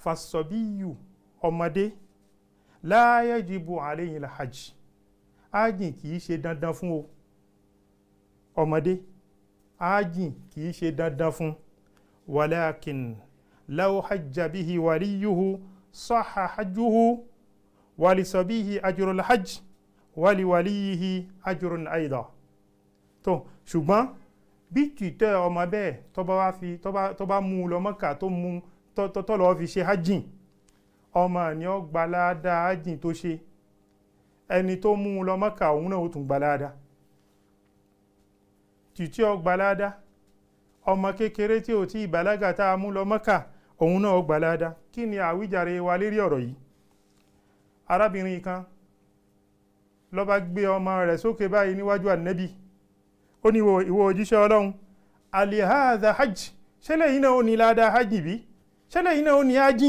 Fasọ̀bíyù, ọmọdé, la yajibu alayhi al-hajj, hajj kìí ṣe dandan fún o. Ọmọdé, hajj kìí ṣe dandan fún. Walakin law hajja bihi waliyuhu sahha hajjuhu walisabihi ajrul hajj waliwaliyihi ajrun aida. Tó ṣùgbọ́n bí tìtẹ́ ọmọ bẹ́ẹ̀ tó bá wá fi tó bá mú lọ Mọ́kà, tó mú tó lọ fi ṣe hajj, ọmọ ni ó gba ládàá hajj tó ṣe. Ẹni tó mú lọ Mọ́kà òun náà ó tún gba ládàá. Tìtẹ́ ó gba ládàá, ọmọ kékeré tí ò tí ì bàlágà tá a mú lọ Mọ́kà òun náà ó gba ládàá. Kí ni àwíjàre wa lérí ọ̀rọ̀ yìí? Arábìnrin kan ló bá gbé ọmọ rẹ̀ sókè báyìí níwájú Ànábì. Ó ní ìwọ òjíṣẹ́ Ọlọ́run, alihadha hajj, ṣẹlẹ̀ yìí náà ó ní ládàá hajj bí? Ṣẹlẹ̀ yìí náà ó ní hajj?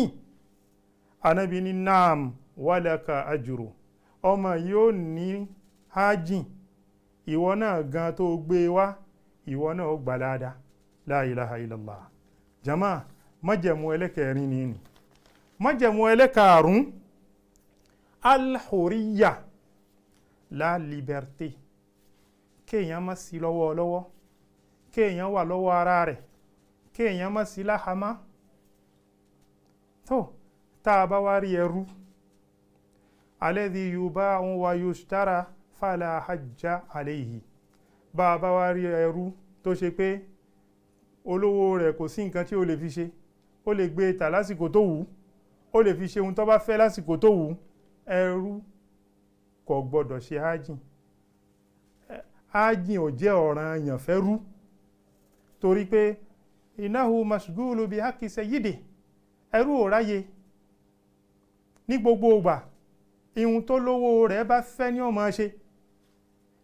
Ànábì ní naam walaka ajru, ọmọ yìí ó ní hajj, ìwọ náà gan tó gbé wá, ìwọ náà ó gbà ládàá. La ilaha illallah. Jama, májẹ̀mú ẹlẹ́kẹrin ni ni. Májẹ̀mú ẹlẹ́karùn-ún, alhuriya, la liberté, kéèyàn má sí lọ́wọ́ lọ́wọ́, kéèyàn wà lọ́wọ́ ara rẹ̀, kéèyàn má sí láhàmá. Tó tá a bá wá rí ẹrú, alladhi yuba'u wa yushtara fala hajja alayhi, bá a bá wá rí ẹrú tó ṣe pé olówó rẹ̀ kò sí nǹkan tí ó lè fi ṣe, ó lè gbé tà lásìkò tó wù ú, ó lè fi ṣe ohun tó bá fẹ́ lásìkò tó wù ú, ẹrú kò gbọdọ̀ ṣe hajj. Ájìn ò jẹ́ ọ̀ranyàn fẹ́rú, torí pé innahu mashgulu bi haqqi sayyidi, ẹrú ò ráyè ní gbogbo ìgbà. Ihun tó lówó rẹ̀ bá fẹ́ ní ó máa ṣe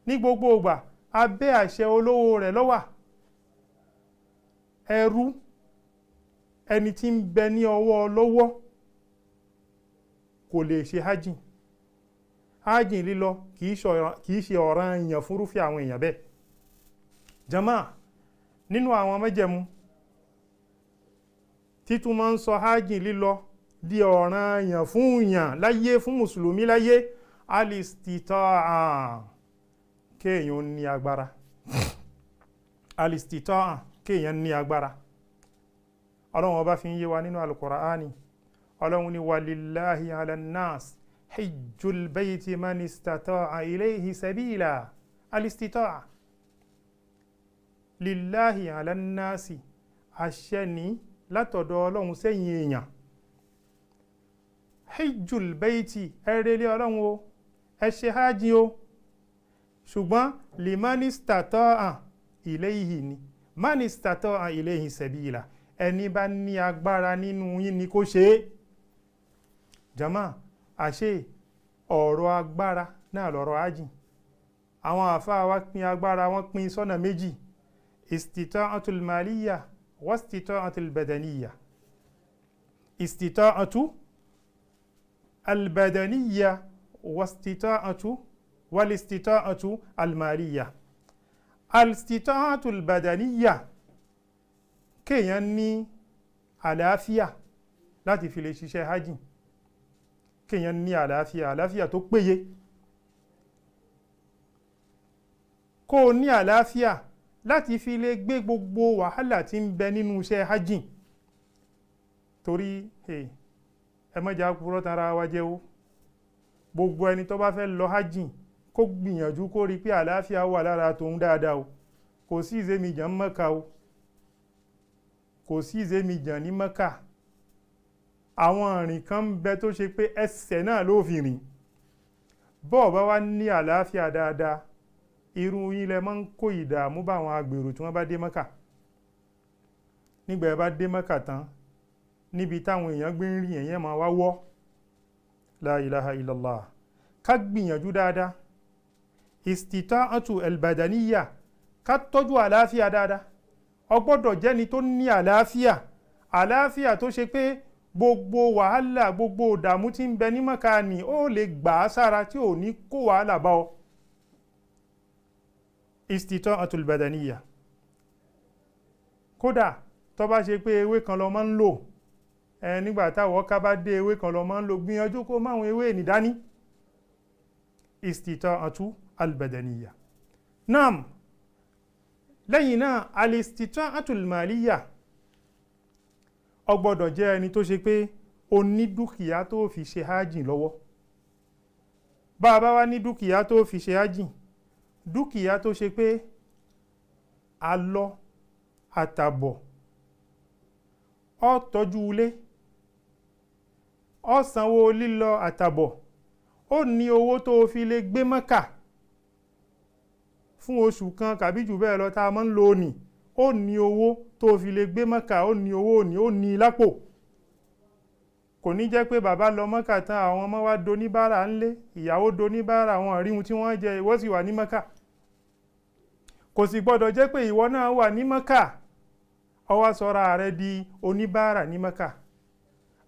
ní gbogbo ìgbà, abẹ́ àṣẹ olówó rẹ̀ ló wà. Ẹrú, ẹni tí ń bẹ ní ọwọ́ lọ́wọ́, kò lè ṣe hajj. Hajj lílọ kìí ṣe ọ̀ranyàn fúnrúfẹ́ àwọn èèyàn bẹ́ẹ̀. Jama, nínú àwọn májẹ̀mú títún máa ń sọ hajj lílọ di ọ̀ranyàn fún èèyàn láyé, fún mùsùlùmí láyé, alistita'a, kéèyàn ní agbára. Alistita'a, kéèyàn ní agbára. Ọlọ́run ọba fi ń yé wa nínú alukur'ani. Ọlọ́run ní walillahi ala nnas hijjul bayti man istata'a ilayhi sabila. Alistita'a, lillahi ala nnasi, àṣẹ ní látọ̀dọ̀ Ọlọ́run sẹ́yìn èèyàn. Hijjul bayti, ẹ relé Ọlọ́run o, ẹ ṣe hajj o, ṣùgbọ́n liman istata'a ilayhi ni, man istata'a ilayhi sabila, ẹni bá ní agbára nínú yín ni kó ṣe é. Jama, àṣé ọ̀rọ̀ agbára náà lọ̀rọ̀ hajj. Àwọn àfáà wa pín agbára, wọn pín sọ́nà méjì: istita'atul maliyya wa istita'atul badaniyya. Istita'atu albadaniyya wa istita'atu wal istita'atu almaliyya. Alistita'atul badaniyya, kéèyàn ní àlàáfíà láti fi lè ṣiṣẹ́ hajj, kéèyàn ní àlàáfíà, àlàáfíà tó péye, kó o ní àlàáfíà láti fi lè gbé gbogbo wàhálà tí ń bẹ nínú iṣẹ́ hajj. Torí ẹ má jà purọ́ tara wa jẹ́ o, gbogbo ẹni tó bá fẹ́ lọ hajj kó gbìyànjú kó rí pé àlàáfíà wà lára tòun dáadáa o. Kò sí ìzémijàn Mẹ́kà o, kò sí ìzémijàn ní Mẹ́kà. Àwọn ìrìn kan ń bẹ tó ṣe pé ẹsẹ̀ náà ló fi rìn. Bọ́ọ̀ bá wá ní àlàáfíà dáadáa, irú yín lẹ máa ń kó ìdààmú bá àwọn agbèrò tí wọ́n bá dé Mẹ́kà. Nígbà ẹ bá dé Mẹ́kà tán, níbi táwọn èèyàn gbé ń rìn, èèyàn máa wá wọ́. La ilaha illallah. Ká gbìyànjú dáadáa. Istita'atu albadaniyya, ká tọ́jú àlàáfíà dáadáa. Ó gbọ́dọ̀ jẹ́ni tó ní àlàáfíà, àlàáfíà tó ṣe pé gbogbo wàhálà, gbogbo ìdààmú tí ń bẹ ní Mẹ́kà ni ó lè gbà á sára tí ò ní kó wàhálà bá ọ. Istita'atul badaniyya. Kódà tó bá ṣe pé ewé kan lọ máa ń lò, nígbà táwọn ká bá dé ewé kan lọ máa ń lò, gbìyànjú kó máwọn ewé ní dání. Istita'atu albadaniyya. Naam, lẹ́yìn náà alistita'atul maliyya, ó gbọ́dọ̀ jẹ́ ẹni tó ṣe pé o ní dúkìá tó fi ṣe hajj lọ́wọ́. Bá a bá wá ní dúkìá tó fi ṣe hajj, dúkìá tó ṣe pé a lọ àtàbọ̀, ó tọ́jú ilé, ó sanwó lílọ àtàbọ̀, ó ní owó tó fi lè gbé Mẹ́kà fún oṣù kan kàbí jù bẹ́ẹ̀ lọ tá a máa ń lò ní, ó ní owó tó fi lè gbé Mẹ́kà, ó ní owó ní, ó ní lápò. Kò ní jẹ́ pé bàbá lọ Mẹ́kà tán, àwọn ọmọ wa doníbàárà ńlé, ìyàwó doníbàárà, wọn rí ohun tí wọ́n jẹ, ìwọ sì wà ní Mẹ́kà. Kò sì gbọ́dọ̀ jẹ́ pé ìwọ náà wà ní Mẹ́kà, ó wá sọra rẹ di oníbàárà ní Mẹ́kà.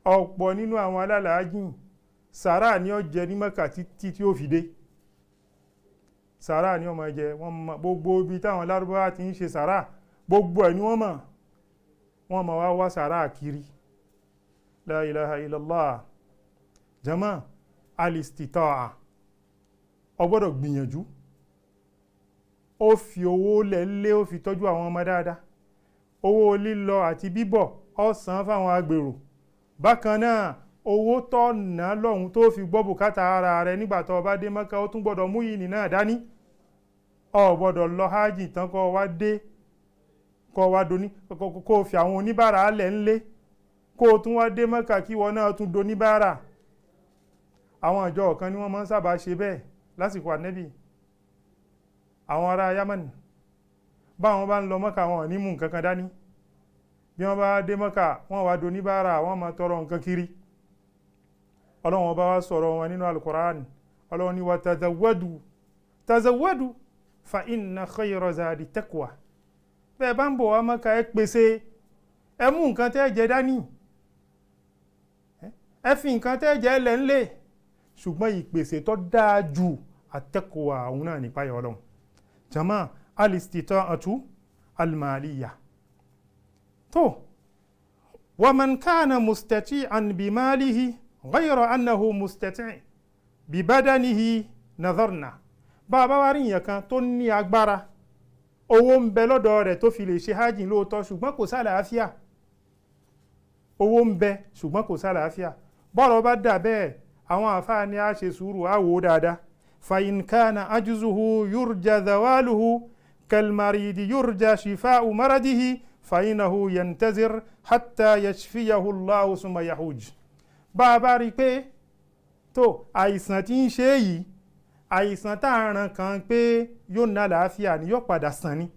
Ọ̀pọ̀ nínú àwọn alálàájìn, sàárà ni ó jẹ ní Mẹ́kà títí tí ó fi dé. Sàárà ni ó máa jẹ, wọ́n mọ gbogbo ibi táwọn Lárúbáwá ti ń ṣe sàárà, gbogbo ẹ̀ ni wọ́n mọ̀, wọ́n máa wá wá sàárà kiri. La ilaha illallah. Jama, alistita'a, ó gbọ́dọ̀ gbìyànjú, ó fi owó lẹ́lé, ó fi tọ́jú àwọn ọmọ dáadáa, owó lílọ àti bíbọ̀ ó san fáwọn agbèrò. Bákan náà owó tó ná lọ́hùn tó fi gbọ́ bùkátà ara rẹ nígbà tó bá dé Mẹ́kà, ó tún gbọ́dọ̀ mú yìnyín náà dání. Ó gbọ́dọ̀ lọ hajj tán kó wá dé, kó wá doni, kó fi àwọn oníbàárà lẹ̀ ńlé, kó tún wá dé Mẹ́kà kí wọ́n náà tún doníbàárà. Àwọn ìjọ kan ni wọ́n máa ń sábà ṣe bẹ́ẹ̀ lásìkò Ànábì. Àwọn ará Yamani, báwọn bá ń lọ Mọ́kà, wọn ò ní mú nǹkan kan dání. Bí wọ́n bá dé Mọ́kà, wọ́n wá doníbàárà, wọ́n máa tọrọ nǹkan kiri. Ọlọ́run bá wá sọ̀rọ̀ wọn nínú Alukur'an. Ọlọ́run ní wa tazawwadu tazawwadu fa inna khayra zadi taqwa. Bẹ́ẹ̀ bá ń bọ̀ wá Mọ́kà, ẹ pèsè, ẹ mú nǹkan tẹ́ jẹ dání, ẹ fi nǹkan tẹ́ jẹ lẹ̀ ńlẹ̀. Ṣùgbọ́n ìpèsè tó dáa jù, àtẹ́kọ̀ọ́ àwọn náà nípa ẹ̀ Ọlọ́run. Jama, alistita'atu almaliya tó wa man kana mustati'an bimalihi ghayra annahu mustati' bibadanihi nazarna. Bá a bá wá rí èèyàn kan tó ní agbára, owó ń bẹ lọ́dọ̀ rẹ̀ tó fi lè ṣe hajj lóòótọ́, ṣùgbọ́n kò sálàáfíà. Owó ń bẹ ṣùgbọ́n kò sálàáfíà. Bọ́rọ̀ bá dà bẹ́ẹ̀, àwọn àfáà ní a ṣe sùúrù, á wò ó dáadáa. Fa in kana ajzuhu yurja zawaluhu kalmaridi yurja shifa'u maradihi fa innahu yantazir hatta yashfiyahu Allahu summa yahuj. Bá a bá rí i pé tó àìsàn tí ń ṣe yìí, àìsàn tá a ràn kàn pé yóò ná àlàáfíà ni, yóò padà sàn ni,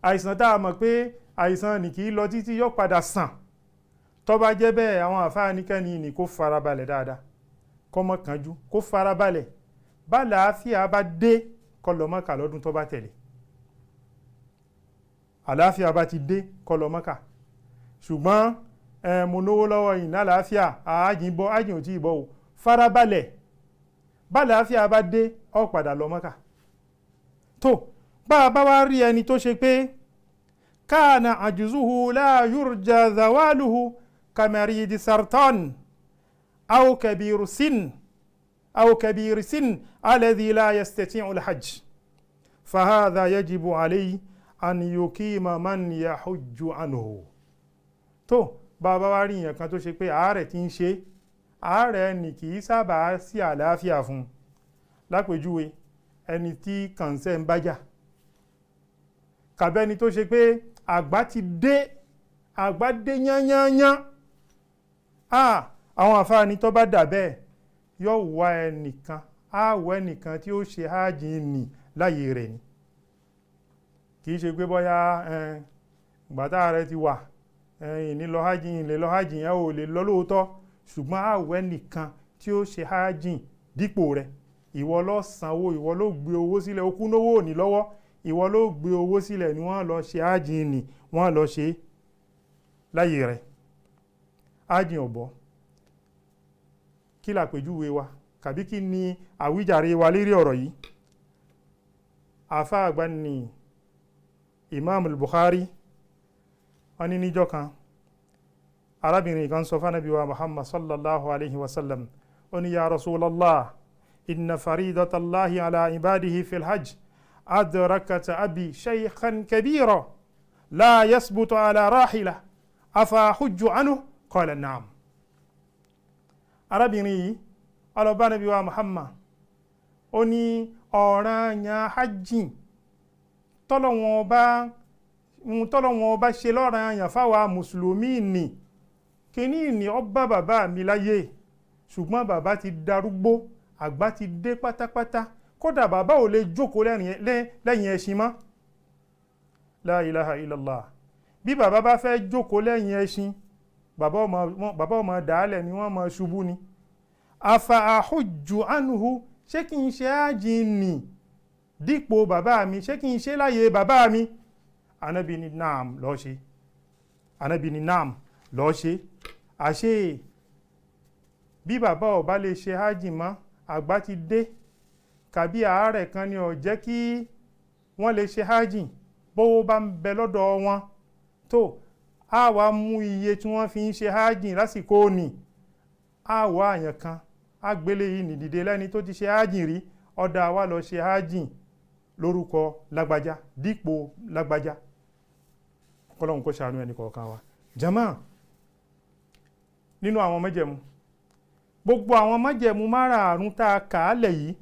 àìsàn tá a mọ̀ pé àìsàn ní kì í lọ títí, yóò padà sàn, tó bá jẹ́ bẹ́ẹ̀, àwọn àfáà nìkẹ́ni ní kó farabalẹ̀ dáadáa, kó má kánjú, kó farabalẹ̀. Bá làáfíà bá dé, kó lọ Mákà lọ́dún tó bá tẹ̀lé. Àlàáfíà bá ti dé, kó lọ Mákà. Ṣùgbọ́n ẹ mo náwó lọ́wọ́ yìí ní àlàáfíà, àájìn bọ́, àjìn ò tí ì bọ́ o, farabalẹ̀. Bá làáfíà bá dé, ó padà lọ Mákà. Tó bá a bá wá rí ẹni tó ṣe pé kana àjùzúhu la yurja zawaluhu kamaridi sartan aw kabiru sin aw kabiru sin alladhi la yastati'u alhajj fahadha yajibu alayhi an yukima man yahujju anhu. Tó bá a bá wá rí èèyàn kan tó ṣe pé àárẹ̀ tí ń ṣe, àárẹ̀ ni kì í sábà sí àlàáfíà fún un, lápèjúwe ẹni tí kànsẹ́ ń bájà, kàbẹ́ni tó ṣe pé àgbà ti dé, àgbà dé yányányán, àwọn àfáàní tó bá dà bẹ́ẹ̀, yóò wá ẹnìkan, á wá ẹnìkan tí ó ṣe háàjì nì láyé rẹ̀ ni. Kì í ṣe pé bóyá gbàtà rẹ ti wà ìní lọ háàjì, ìlè lọ háàjì yẹn ò lè lọ lóòótọ́, ṣùgbọ́n á wá ẹnìkan tí ó ṣe háàjì dípò rẹ̀. Ìwọ ló sanwó, ìwọ ló gbé owó sílẹ̀, ó kú náwó òní lọ́wọ́, ìwọ ló gbé owó sílẹ̀ ni wọ́n lọ ṣe háàjì nì, wọ́n lọ ṣe láyé rẹ̀. Háàjì ọ̀bọ, kí làpèjúwe wa kàbí kí ni àwíjàre wa lérí ọ̀rọ̀ yìí? Àfáà àgbà ni Imam al-Bukhari, wọ́n ní níjọ́ kan arábìnrin kan sọ fún Ànábì wa Muhammad sallallahu alayhi wa sallam, ó ní ya Rasulallah, inna faridatallahi ala ibadihi fil hajj adrakat abi shaykhan kabira la yasbutu ala rahila afa hujju anhu? Qala na'am. Arábìnrin yìí ó lọ bá Ànábì wa Muhammad, ó ní ọ̀ranyàn hajj tọ́lọ́wọ́n bá ṣe lọ́ranyàn fáwa mùsùlùmí nì, kíní ní ó bá bàbá mi láyé, ṣùgbọ́n bàbá ti darúgbó, àgbà ti dé pátápátá, kódà bàbá ò lè jókòó lẹ́yìn ẹṣin mọ́. La ilaha illallah. Bí bàbá bá fẹ́ jókòó lẹ́yìn ẹṣin, bàbá ọmọ dàálẹ̀ ni, wọ́n máa ṣubú ni. Afa ahujju anhu, ṣé kí n ṣe ájì nì dípò bàbá mi, ṣé kí n ṣe láyé bàbá mi? Ànábì ní naam, lọ ṣe. Ànábì ní naam, lọ ṣe. Àṣé bí bàbá ò bá lè ṣe ájì mọ́, àgbà ti dé, kàbí àárẹ̀ kan ni ò jẹ́ kí wọ́n lè ṣe ájì, bówó bá ń bẹ lọ́dọ̀ wọn tó, á wá mú iye tí wọ́n fi ń ṣe ájì lásìkò òní, á wá àyàn kan, á gbélé yìí nìdìde lẹ́ni tó ti ṣe ájì rí, ọ̀dà wa lọ ṣe ájì lórúkọ lágbájá dípò lágbájá. Kọ́lọ́hun kó ṣàánú ẹnì kọ̀ọ̀kan wa. Jàmá, nínú àwọn májẹ̀mú, gbogbo àwọn májẹ̀mú márààrún tá a kà á lẹ̀ yìí,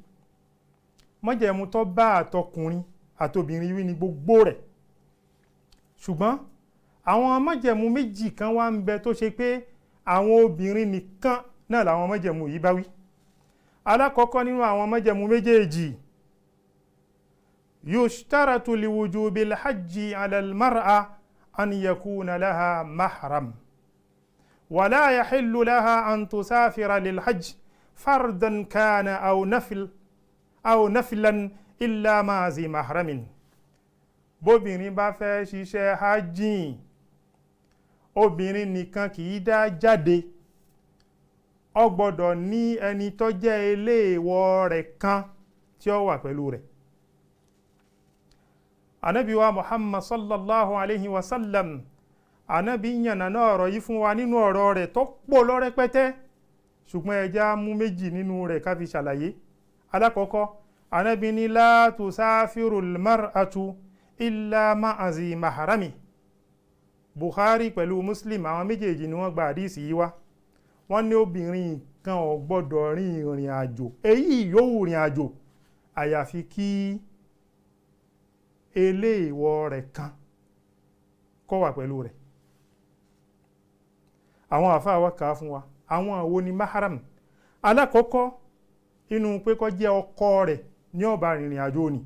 májẹ̀mú tó bá àtọkùnrin àtobìnrin wí ni gbogbo rẹ̀. Ṣùgbọ́n àwọn májẹ̀mú méjì kan wá ń bẹ tó ṣe pé àwọn obìnrin nìkan náà làwọn májẹ̀mú yìí bá wí. Alákọ̀ọ́kọ́ nínú àwọn májẹ̀mú méjèèjì, Yushtaratu liwujubil hajji ala almar'a an yakuna laha mahram wala yahillu laha an tusafira lilhajj fardan kana aw nafil aw nafilan illa ma'a zi mahramin. Bóbìnrin bá fẹ́ ṣiṣẹ́ hajj, obìnrin nìkan kì í dá jáde, ó gbọ́dọ̀ ní ẹni tó jẹ́ eléèwọ̀ rẹ̀ kan tí ó wà pẹ̀lú rẹ̀. Ànábì wa Muhammad sallallahu alayhi wa sallam, Ànábì yànnàná ọ̀rọ̀ yìí fún wa nínú ọ̀rọ̀ rẹ̀ tó pọ̀ lọ́rẹ́pẹ́tẹ́, ṣùgbọ́n ẹ jẹ́ á mú méjì nínú rẹ̀ ká fi ṣàlàyé. Alákọ̀ọ́kọ́, Ànábì ní la tusafiru al-mar'atu illa ma'a zi mahrami. Bukhari pẹ̀lú Muslim, àwọn méjèèjì ni wọ́n gba àdísì yìí wá. Wọ́n ní obìnrin kan ò gbọ́dọ̀ rin ìrìn àjò, èyí yòówù rìn àjò, àyàfi kí eléèwọ̀ rẹ̀ kan kó wà pẹ̀lú rẹ̀. Àwọn àfáà wa kà á fún wa, àwọn àwo ni mahram. Alákọ̀ọ́kọ́ inú pé kó jẹ́ ọkọ rẹ̀ ní ó bá rìnrìn àjò ni.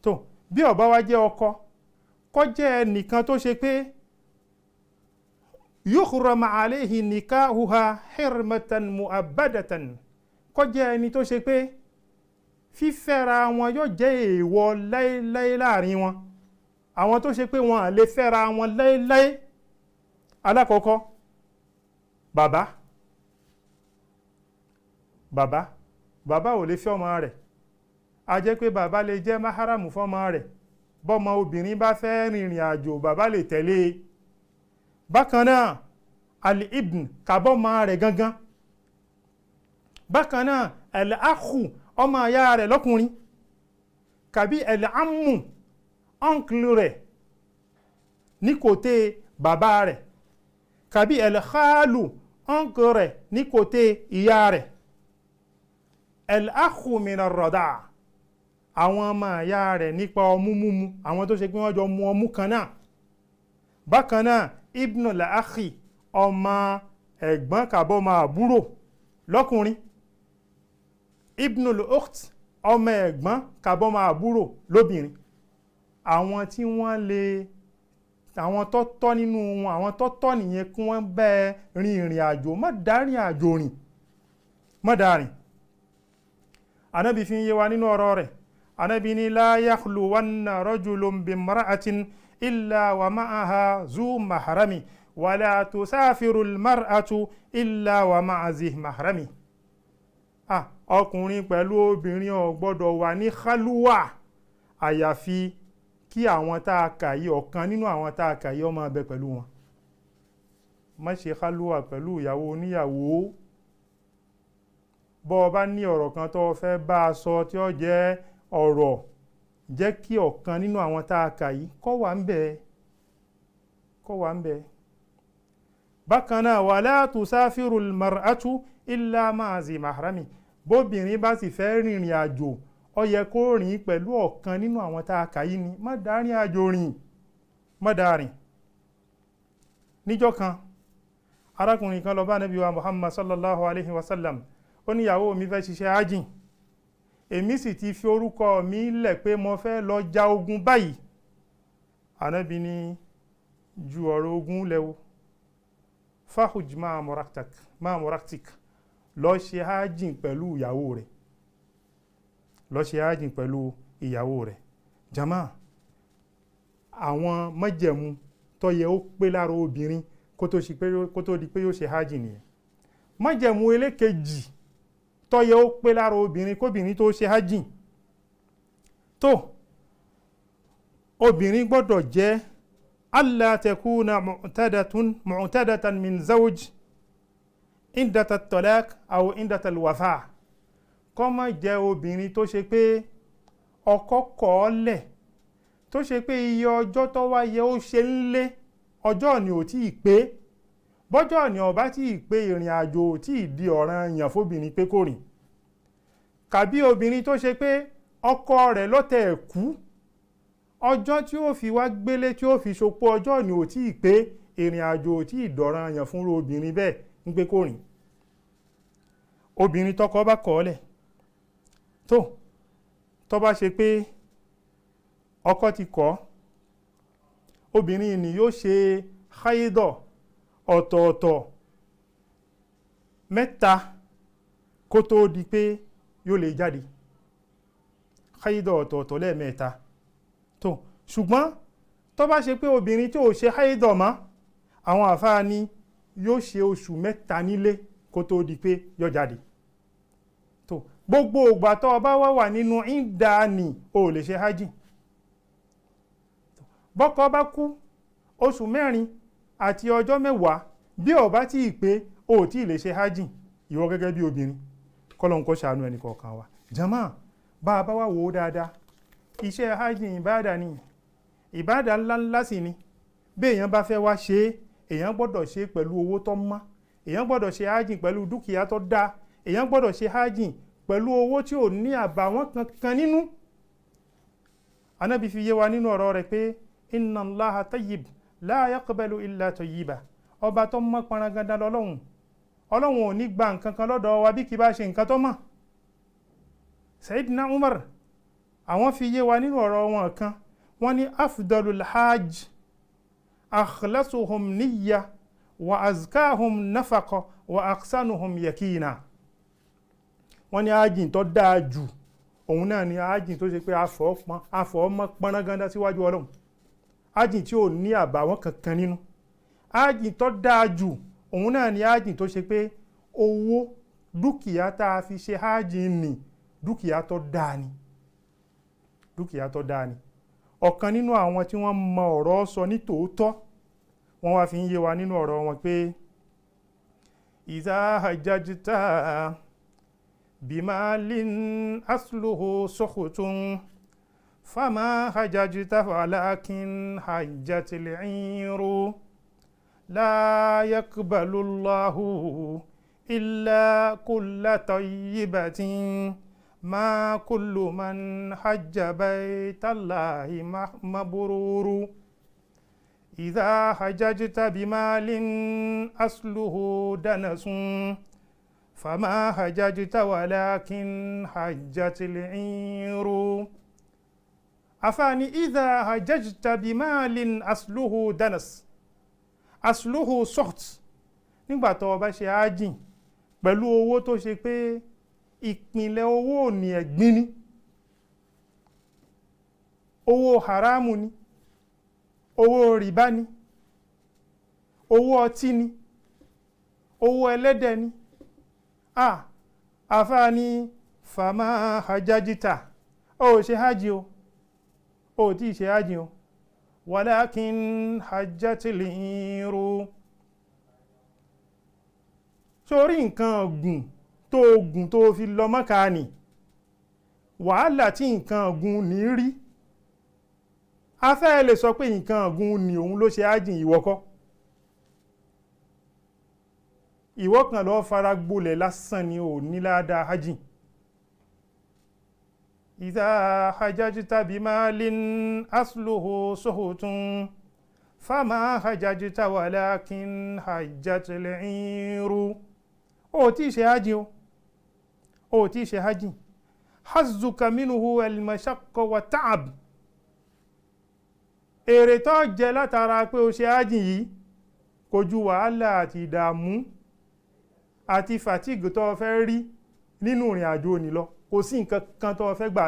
Tó bí ó bá wá jẹ́ ọkọ, kó jẹ́ ẹnìkan tó ṣe pé yukhram alayhi nikahuha hirmatan mu'abbadatan, kó jẹ́ ẹni tó ṣe pé fífẹ́ra wọn yóò jẹ́ èèwọ̀ láéláé láàrin wọn, àwọn tó ṣe pé wọn à lè fẹ́ra wọn láéláé. Alákọ̀ọ́kọ́, bàbá bàbá bàbá ò lè fẹ́ ọmọ rẹ̀, a jẹ́ pé bàbá lè jẹ́ máháràmù fọ́mọ rẹ̀. Bọ́mọ obìnrin bá fẹ́ rìnrìn àjò, bàbá lè tẹ̀lé e. Bákan náà al-ibn, kàbọ́mọ rẹ̀ gangan. Bákan náà al-akhu, ọmọ ìyá rẹ̀ lọ́kùnrin, kàbí al-ammu, ọ̀nkìlì rẹ̀ ní kòtè bàbá rẹ̀, kàbí al-khalu, ọ̀nkìlì rẹ̀ ní kòtè ìyá rẹ̀. Al-akhu min ar-radaa, àwọn ọmọ ìyá rẹ̀ nípa ọmú múmu, àwọn tó ṣe pé wọ́n jọ mu ọmú kan náà. Bákan náà ibnu al-akhi, ọmọ ẹ̀gbọ́n kàbọ́mọ àbúrò lọ́kùnrin. Ibnu al-ukht, ọmọ ẹ̀gbọ́n kàbọ́mọ àbúrò lóbìnrin. Àwọn tí wọ́n lè, àwọn tó tọ́ nínú wọn, àwọn tó tọ́ nìyẹn kí wọ́n bẹ́ẹ̀ rin ìrìn àjò, má dá rìn àjò rìn, má dá rìn. Ànábì fi ń yé wa nínú ọ̀rọ̀ rẹ̀, Ànábì ní la yakhluwanna rajulun bimra'atin illa wa ma'aha zu mahrami wala tusafiru al-mar'atu illa wa ma'a zi mahrami. Ọkùnrin pẹ̀lú obìnrin ò gbọ́dọ̀ wà ní khalwa, àyàfi kí àwọn tá a kà yìí, ọ̀kan nínú àwọn tá a kà yìí ó máa bẹ pẹ̀lú wọn. Má ṣe khalwa pẹ̀lú ìyàwó oníyàwó. Bọ́ ọ bá ní ọ̀rọ̀ kan tó fẹ́ bá a sọ tí ó jẹ́ ọ̀rọ̀, jẹ́ kí ọ̀kan nínú àwọn tá a kà yìí kó wà ń bẹ, kó wà ń bẹ. Bákan náà wala tusafiru al-mar'atu illa ma'a zi mahrami. Bóbìnrin bá sì fẹ́ rìnrìn àjò, ó yẹ kó rìn pẹ̀lú ọ̀kan nínú àwọn tá a kà yìí ni. Má dá rìn àjò rìn, má dá rìn. Níjọ́ kan, arákùnrin kan lọ bá Ànábì wa Muhammad sallallahu alayhi wa sallam, ó ní ìyàwó mi fẹ́ ṣiṣẹ́ ájìn, èmi sì ti fi orúkọ mi lẹ̀ pé mo fẹ́ lọ ja ogun báyìí. Ànábì ní ju ọ̀rọ̀ ogun lẹ́wọ̀, fahuj máa muraktik, lọ ṣe ájìn pẹ̀lú ìyàwó rẹ̀, lọ ṣe ájìn pẹ̀lú ìyàwó rẹ̀. Jama, àwọn májẹ̀mú tó yẹ ó pé lára obìnrin kó tó di pé yóò ṣe ájìn nìyẹn. Májẹ̀mú ẹlẹ́kejì tó yẹ ó pé lára obìnrin kóbìnrin tó ṣe ájìn, tó obìnrin gbọ́dọ̀ jẹ́ alla takuna mu'tadatan min zawj indata talaq aw indata alwafa. Kó má jẹ́ obìnrin tó ṣe pé ọkọ kọ̀ ọ́ lẹ̀, tó ṣe pé iye ọjọ́ tó wá yẹ ó ṣe ń lé, ọjọ́ ni ò tí ì pé. Bọ́jọ́ ni ó bá tí ì pé, ìrìn àjò ò tí ì di ọ̀ranyàn fóbìnrin pé kó rìn. Kàbí obìnrin tó ṣe pé ọkọ rẹ̀ lọ́tẹ̀ kú, ọjọ́ tí ó fi wá gbélé tí ó fi ṣopó, ọjọ́ ni ò tí ì pé, ìrìn àjò ò tí ì dọ̀ranyàn fúnrú obìnrin bẹ́ẹ̀ ń pé kó rìn. Obìnrin tọkọ bá kọ̀ ọ́ lẹ̀, tó bá ṣe pé Ọkọ ti kọ̀, obìnrin ni yóò ṣe haidọ̀ ọ̀tọ̀ọ̀tọ̀ mẹ́ta kó tó di pé yóò lè jáde. Haidọ̀ ọ̀tọ̀ọ̀tọ̀ lẹ́ẹ̀mẹ́ta. Tó ṣùgbọ́n tó bá ṣe pé obìnrin tí ò ṣe haidọ̀ mọ́, àwọn àfáà ní yóò ṣe oṣù mẹ́ta nílé kó tó di pé yóò jáde. Tó gbogbo ìgbà tó bá wà nínú ìdáni ò lè ṣe hajj. Bọ́kọ bá kú oṣù 4 àti ọjọ́ 10 bí ó bá tíì pé o ò tíì lè ṣe hajj, ìwọ gẹ́gẹ́ bí obìnrin. Kọ́lọ́hun kó ṣàánú ẹnì kọ̀ọ̀kan wa. Jàmá, bá a bá wà wò ó dáadáa, iṣẹ́ hajj ìbáàdà ni, ìbáàdà ńláńlá sì ni. Bí èèyàn bá fẹ́ wá ṣe é, èèyàn gbọ́dọ̀ ṣe é pẹ̀lú owó tó mọ́, èèyàn gbọ́dọ̀ ṣe hajj pẹ̀lú dúkìá tó dáa, èèyàn gbọ́dọ̀ ṣe hajj pẹ̀lú owó tí ò ní àbàwọ́n kankan nínú. Anábì fi yé wa nínú ọ̀rọ̀ rẹ̀ pé inna Allaha tayyib la yaqbalu illa tayyiba. Ọba tó mọ́ parangandan lọ́lọ́hun, Ọlọ́hun ò ní gba nǹkan kan lọ́dọ̀ wa bí kì bá ṣe nǹkan tó mọ́. Sayyidina Umar àwọn fi yé wa nínú ọ̀rọ̀ wọn kan, wọ́n ní afdalul hajj akhlasuhum niyya wa azkahum nafaqa wa aqsanuhum yakina. Wọ́n ní hajj tó dáa jù òun náà ni hajj tó ṣe pé afọ̀ ọmọ parangandan síwájú Ọlọ́hun, hajj tí ò ní àbàwọ́n kankan nínú. Hajj tó dáa jù òun náà ni hajj tó ṣe pé owó dúkìá tá a fi ṣe hajj ní dúkìá tó dáa ni, dúkìá tó dáa ni. Ọ̀kan nínú àwọn tí wọ́n mọ ọ̀rọ̀ sọ ní tòótọ́, wọ́n wá fi ń yé wa nínú ọ̀rọ̀ wọn pé iza hajjajta bimalin asluhu sukhutun fama hajjajta walakin hajjatil iru la yaqbalu Allahu illa kulla tayyibatin ma kullu man hajja baytallahi mabruru. Idha hajjajta bimalin asluhu danasun fama hajjajta walakin hajjatil iru. Afaani idha hajjajta bimalin asluhu danas asluhu sukht. Nígbà tó o bá ṣe ájìn pẹ̀lú owó tó ṣe pé ìpìlẹ̀ owó ò ní ẹ̀gbin ni, owó haramu ni, owó rìbá ni, owó ọtí ni, owó ẹlẹ́dẹ̀ ni. Àfáà ní fàmà hajjajita, ó ṣe hajj o, ó tí ṣe hajj o, walakin hajjatil iru. Sórí nǹkan ọ̀gùn tó gùn tó fi lọ Mọ́kà ni, wàhálà tí nǹkan ọ̀gùn ní rí, afẹ́ lè sọ pé nǹkan ọ̀gùn ni òun ló ṣe ájìn, ìwọ kọ́. Ìwọ kan lọ fara gbolẹ̀ lásán ni, ò ní ládàá ájìn. Idha hajjajta bimalin asluhu suhutun fama hajjajta walakin hajjatil iru. Ó tí ṣe hajj o, ó tí ṣe hajj. Hazzuka minhu al-mashaqqa wa ta'ab. Èrè tó jẹ látara pé o ṣe hajj yìí kò ju wàhálà àti ìdààmú àti fatigue tó fẹ́ rí nínú ìrìn àjò òní lọ. Kò sí nǹkan kan tó fẹ́ gbà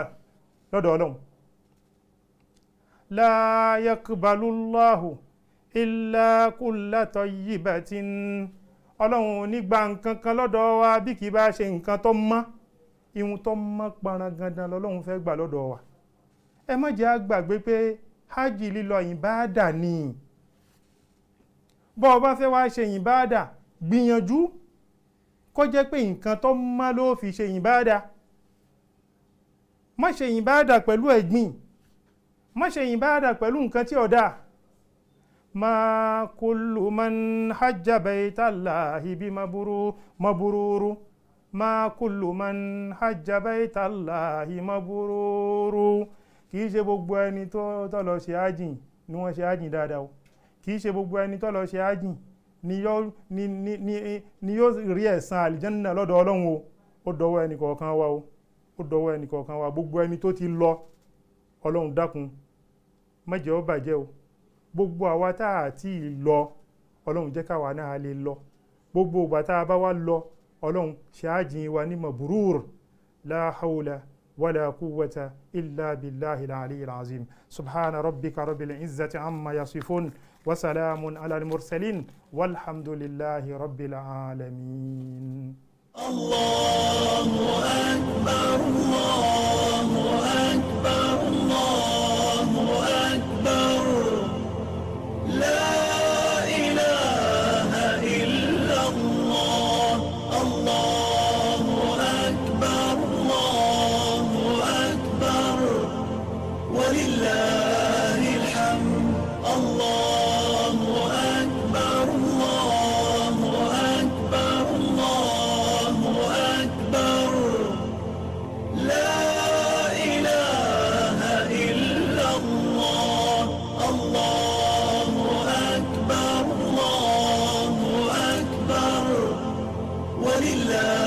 lọ́dọ̀ Ọlọ́run. La yaqbalu Allahu illa kulla tayyibatin. Ọlọ́run ò ní gba nǹkan kan lọ́dọ̀ wa bí kì í bá ṣe nǹkan tó mọ́. Ihun tó mọ́ parangandan lọ́lọ́run fẹ́ gbà lọ́dọ̀ wa. Ẹ má jẹ́ á gbàgbé pé hajj lílọ ìbáàdà ni. Bọ́ ọ bá fẹ́ wá ṣe ìbáàdà, gbìyànjú kó jẹ́ pé nǹkan tó mọ́ ló fi ṣe ìbáàdà. Má ṣe ìbáàdà pẹ̀lú ẹ̀gbin, má ṣe ìbáàdà pẹ̀lú nǹkan tí ò dáa. Ma kullu man hajja baytallahi bi mabruru. Ma kullu man hajja baytallahi mabruru. Kì í ṣe gbogbo ẹni tó lọ ṣe ájìn ni wọ́n ṣe ájìn dáadáa o. Kì í ṣe gbogbo ẹni tó lọ ṣe ájìn ni yóò rí ẹ̀san àlìjánná lọ́dọ̀ Ọlọ́run o. Ó dọwọ́ ẹnì kọ̀ọ̀kan wa o, ó dọwọ́ ẹnì kọ̀ọ̀kan wa. Gbogbo ẹni tó ti lọ, Ọlọ́run dákun Má jẹ́ ó bàjẹ́ o. Gbogbo àwa tá a ti lọ, Ọlọ́run jẹ́ káwa náà lè lọ. Gbogbo ìgbà tá a bá wá lọ, Ọlọ́run ṣáàjìn wa ní mabrur. La hawla wala quwwata illa billahi al-aliyyil azim. Subhana rabbika rabbil izzati amma yasifun wa salamun ala al-mursalin walhamdulillahi rabbil alamin. الله أكبر، الله أكبر، الله أكبر، لا إله إلا الله، الله أكبر، الله أكبر، ولله الحمد، الله أكبر، الله أكبر، الله أكبر، لا إله إلا الله، الله أكبر، الله أكبر، ولله